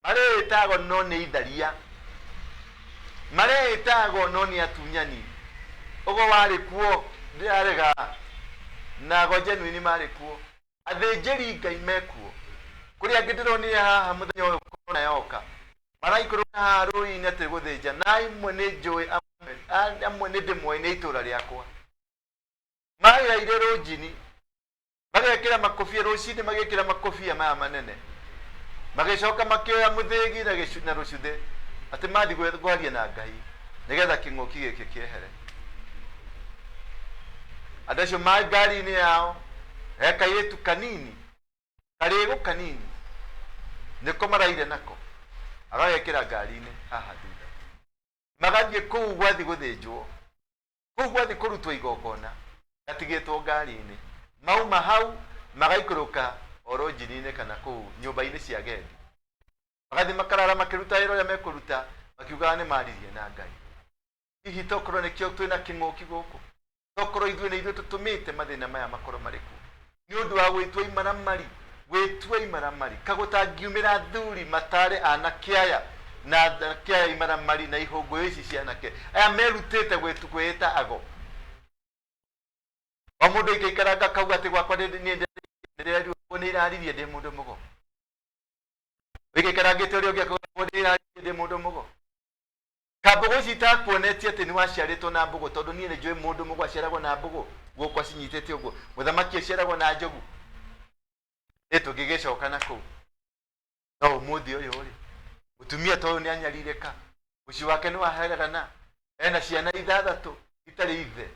mareĩtago no nĩ itharia, mareĩtago no nĩ atunyani. Ũguo warĩ kuo, ndĩrarega, na ago genuine marĩ kuo. Athĩnjĩri Ngai mekuo. Kũrĩ angĩ ndĩronire haha mũthenya ũyũ korona yoka, maraikũrũka haha rũĩ-inĩ atĩ gũthĩnja, na amwe nĩ njũĩ, amwe nĩ ndĩmoĩ nĩ itũra rĩakwa. Magereire rũnjini, magekĩra makobia rũcinĩ, magekĩra makobia maya manene, magĩcoka makĩoya mũthĩgi na na rũcuthĩ atĩ mathiĩ kwaria na Ngai nĩgetha kĩng'ũki gĩkĩ kĩehere. Andũ acio ma ngari-inĩ yao he kairĩtu kanini karĩgũ kanini nĩko maraire nako, agagekĩra ngari-inĩ haha thutha, magathiĩ kũu gwathiĩ gũthĩnjwo, kũu gwathiĩ kũrutwo igongona, gatigĩtwo ngari-inĩ. Mauma hau magaikũrũka oro njini-inĩ kana kũu nyũmba-inĩ cia agendi, magathiĩ makarara makĩruta wĩra ũrĩa mekũruta, makiugaga nĩ maririe na Ngai. Hihi tokorwo nĩkĩo twĩna kĩng'ũki gũkũ? Tokorwo ithuĩ nĩ ithuĩ tũtũmĩte mathĩna maya makorwo marĩ kuo nĩ ũndũ wa gwĩtua imaramari, gwĩtua imaramari. Kagũtangiumĩra athuri matare anake aya na anake aya imaramari na ihũngũyũ ici cia anake aya merutĩte kwĩĩta ago. O mũndũ aikaikaranga akauga atĩ gwakwa niĩ ndĩrerirwo nĩ iraririe ndĩ mũndũ mũgo. Ũikaikarangĩte ũrĩa ũngĩ akauga nĩ iraririe ndĩ mũndũ mũgo. Ka mbũgũ ici itakuonetie atĩ nĩ waciarĩtwo na mbũgũ, tondũ niĩ nĩ njũĩ mũndũ mũgũ aciaragwo na mbũgũ, guoko acinyitĩte ũguo, mũthamaki aciaragwo na njogu. Ĩ tũngĩgĩcoka na kũu. No ũmũthĩ ũyũ rĩ, mũtumia ta ũyũ nĩ anyarirĩka, mũciĩ wake nĩ waheragana, ena ciana ithathatũ itarĩ ithe,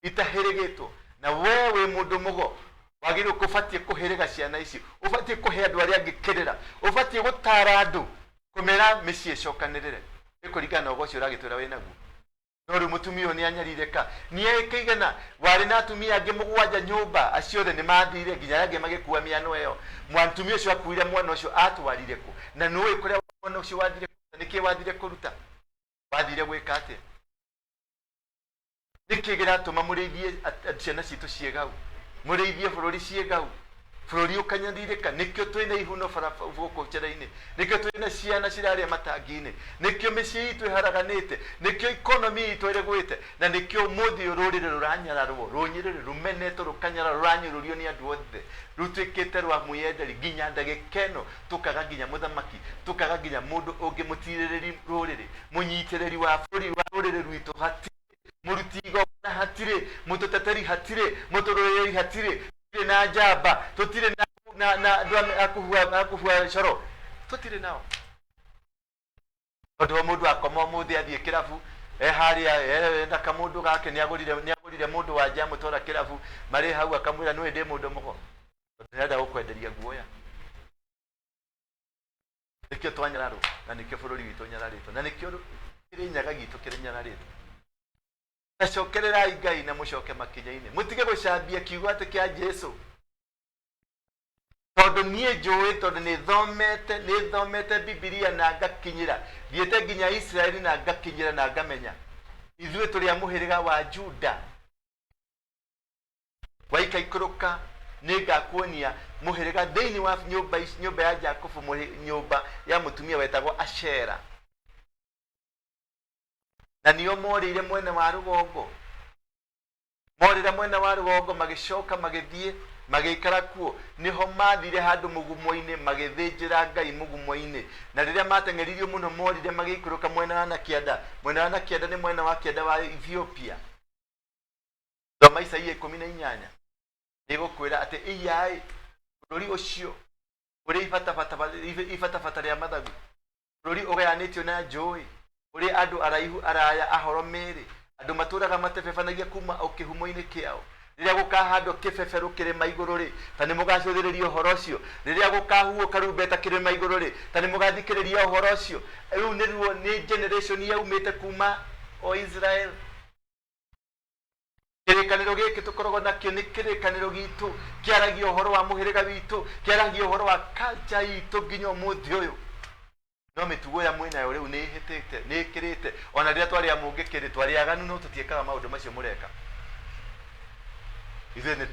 itahĩrĩgĩtwo. Na we wĩ mũndũ mũgo, wagĩrĩirwo kũbatiĩ kũhĩrĩga ciana ici, ũbatiĩ kũhe andũ arĩa angĩ kĩrĩra, ũbatiĩ gũtara andũ, kũmera mĩciĩ ĩcokanĩrĩre. Nĩ kũringana na ũgo ũcio ũragĩtwĩra wĩnaguo. No rĩu mũtumia ũyũ nĩ anyarirĩka, nĩ ekĩigana, warĩ na atumia angĩ mũgwanja nyũmba, acio othe nĩ mathire, nginya arĩa angĩ magĩkua mĩano ĩyo. Mũtumia ũcio akuire mwana ũcio atwarire kũ? Na nĩũĩ kũrĩa mwana ũcio wathire kũruta? Nĩkĩ wathire kũruta? Wathire gwĩka atĩa? Nĩkĩ kĩratũma mũrĩithie ciana citũ ciĩ gau? Mũrĩithie bũrũri ciĩ gau? Bũrũri ũkanyarirĩka. Nĩkĩo twĩna ihuno bara gũkũ njĩra-inĩ, nĩkĩo twĩna ciana cirarĩa matangi-inĩ, nĩkĩo mĩciĩ itũ ĩharaganĩte, nĩkĩo economy itũ ĩrĩgwĩte, na nĩkĩo ũmũthĩ ũyũ rũrĩrĩ rũranyararwo, rũnyĩrĩrĩ rũmenetwo, rũkanyararwo, rũranyũrũrio nĩ andũ othe, rũtuĩkĩte rwa mwĩyenderi nginya ndagĩka ĩno, tũkaga nginya mũthamaki, tũkaga nginya mũndũ ũngĩ mũtirĩrĩri rũrĩrĩ, mũnyitĩrĩri wa bũrũri wa rũrĩrĩ rwitũ hatirĩ, mũruti igongona hatirĩ, mũtũteteri hatirĩ, mũtũrũĩrĩri hatirĩ, tũtirĩ na njamba, tũtirĩ na na na andũ a kũhua a kũhua coro, tũtirĩ nao. Tondũ o mũndũ akoma ũmũthĩ athiĩ kĩrabu, e harĩa ena kamũndũ gake, nĩagũrire nĩagũrire mũndũ wa nja amũtwara kĩrabu, marĩ hau akamwĩra nĩũĩ ndĩ mũndũ mũgo, tondũ ndĩrenda gũkwenderia guoya. Nĩkĩo twanyararwo, na nĩkĩo bũrũri witũ ũnyararĩtwo, na nĩkĩo Kĩrĩnyaga gitũ kĩrĩnyararĩtwo. Ta cokererai Ngai na mũcoke makinya-inĩ, mũtige gũcambia kiugo atĩ kĩa Jesu. Tondũ niĩ njũĩ, tondũ nĩ thomete, nĩ thomete Bibilia na ngakinyĩra, thiĩte nginya Israeli na ngakinyĩra na ngamenya ithuĩ tũrĩ a mũhĩrĩga wa Juda. Waikaikũrũka, nĩngakuonia mũhĩrĩga thĩinĩ wa nyũmba, nyũmba ya Jakubu, nyũmba ya mũtumia wetagwo Ashera. Na nĩo morĩire mwena wa rũgongo. Morĩra mwena wa rũgongo, magĩcoka magĩthiĩ magĩikara kuo. Nĩho maathire handũ mũgumo-inĩ, magĩthĩnjĩra Ngai mũgumo-inĩ. Na rĩrĩa maateng'eririo mũno, morire magĩikũrũka mwena wa na kĩanda. Mwena wa na kĩanda nĩ mwena wa kĩanda wa Ethiopia. Thoma Isaia 18, nĩgũkwĩra atĩ iyaĩ bũrũri ũcio ũrĩ ibatabata rĩa mathagu, bũrũri ũgayanĩtio na njũĩ, ũrĩ andũ araihu araya ahoro mĩĩrĩ, andũ matũũraga matebebanagia kuma o kĩhumo-inĩ kĩao. Rĩrĩa gũkahandwo kĩbeberũ kĩrĩma igũrũ-rĩ, ta nĩmũgacũthĩrĩria ũhoro ũcio? Rĩrĩa gũkahuhwo karumbeta kĩrĩma igũrũ-rĩ, ta nĩmũgathikĩrĩria ũhoro ũcio? Rĩu nĩruo nĩ generation yaumĩte kuma o Israel. Kĩrĩkanĩro gĩkĩ tũkoragwo nakĩo nĩ kĩrĩkanĩro gitũ, kĩaragia ũhoro wa mũhĩrĩga witũ, kĩaragia ũhoro wa culture itũ nginya ũmũthĩ ũyũ. No mĩtugo ĩrĩa mwĩnayo rĩu nĩ ĩhĩtĩte, nĩ ĩkĩrĩte. Ona rĩrĩa twarĩ a mũngĩkĩ-rĩ, twarĩ aganu no tũtiĩkaga maũndũ macio mũreka. Ithuĩ nĩ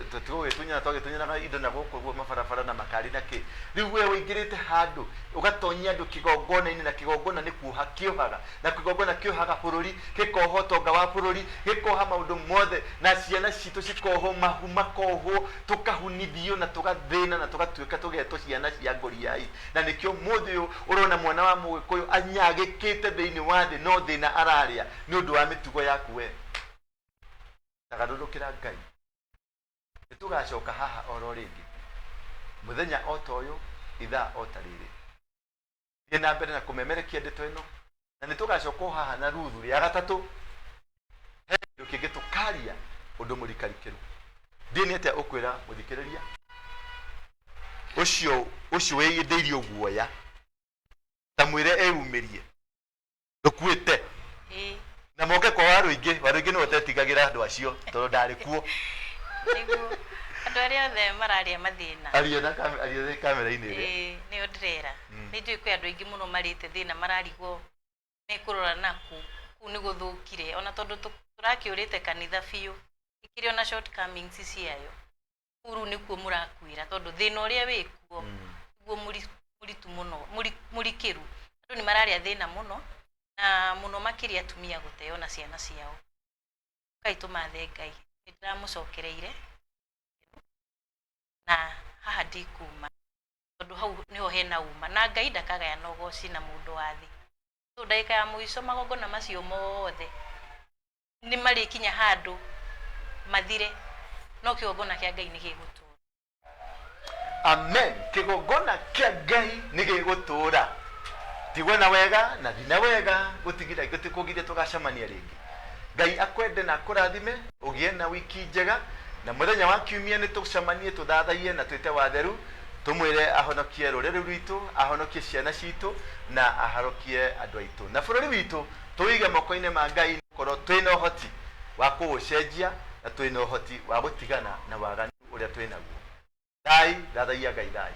tũgũgĩtunyana twagĩtunyanaga indo na gũkũ ũguo mabarabara na makari na kĩ. Rĩu we ũingĩrĩte handũ ũgatonyia andũ kĩgongona-inĩ na kĩgongona nĩ kuoha kĩohaga. Na kĩgongona kĩohaga bũrũri, gĩkoha ũtonga wa bũrũri, gĩkoha maũndũ mothe na ciana citũ cikohwo, mahu makohwo, tũkahunithio na tũgathĩna na tũgatuĩka tũgetwo ciana cia ngoriai. Na nĩkĩo ũmũthĩ ũyũ ũrona mwana wa Mũgĩkũyũ anyagĩkĩte thĩinĩ wa thĩ no thĩna ararĩa nĩ ũndũ wa mĩtugo yaku we. Ta garũrũkĩra Ngai. Nĩ tũgacoka haha oro rĩngĩ mũthenya o ta ũyũ, ithaa o ta rĩrĩ. Thiĩ na mbere na kũmemerekia ndeto ĩno, na nĩ tũgacoka o haha na Ruthu rĩa gatatũ. He kĩndũ kĩngĩ tũkaria ũndũ mũrikarikĩru. Ndiĩ nĩ atĩa ũkwĩra mũthikĩrĩria ũcio ũcio wĩyĩndĩirio guoya, ta mwĩre eyumĩrie, ndũkuĩte. Na moke kwa Warũingĩ. Warũingĩ nĩwe ũtetigagĩra andũ acio tondũ ndarĩ kuo.
Nĩguo andũ arĩa othe mararĩa mathĩna.
Aria na aria na kamera-inĩ ĩrĩa.
Ĩĩ, nĩyo ndĩrera. Nĩ njũĩ kwĩ andũ aingĩ mũno marĩte thĩna mararigwo mekũrora nakũ, kũu nĩ gũthũkire. Ona tondũ tũrakĩũrĩte kanitha biũ, ĩkĩrĩ ona shortcomings ciayo. Kũu rĩu nĩkuo mũrakuĩra tondũ thĩna ũrĩa wĩkuo nĩguo mũritu mũno, mũrikĩru. Andũ nĩ mararĩa thĩna mũno, na mũno makĩria atumia gũteo na ciana ciao. Ũkai tũmathe Ngai. Nĩ ndĩramũcokereire na haha ndikuma tondũ hau nĩho hena uma na Ngai ndakagayana ũgoci na mũndũ wa thĩ. So ndagĩka ya mũico magongona macio mothe nĩ marĩkinya handũ mathire no kĩgongona kĩa Ngai nĩ gĩgũtũra.
Amen. Kĩgongona kĩa Ngai nĩ gĩgũtũra. Tigwo na wega na thina wega gũtigira gũtikũgiria tũgacemania rĩngĩ. Ngai akwende na akũrathime, ũgĩe na wiki njega, na mũthenya wa kiumia nĩ tũcemanie tũthathaiye na twĩte watheru, tũmwĩre ahonokie rũrĩrĩ rwitũ, ahonokie ciana citũ, na ahonokie andũ aitũ. Na bũrũri witũ tũwĩige moko-inĩ ma Ngai nĩ gũkorwo twĩna ũhoti wa kũũcenjia na twĩna ũhoti wa gũtigana na waganu ũrĩa twĩnaguo. Thai, thathaiya Ngai thai.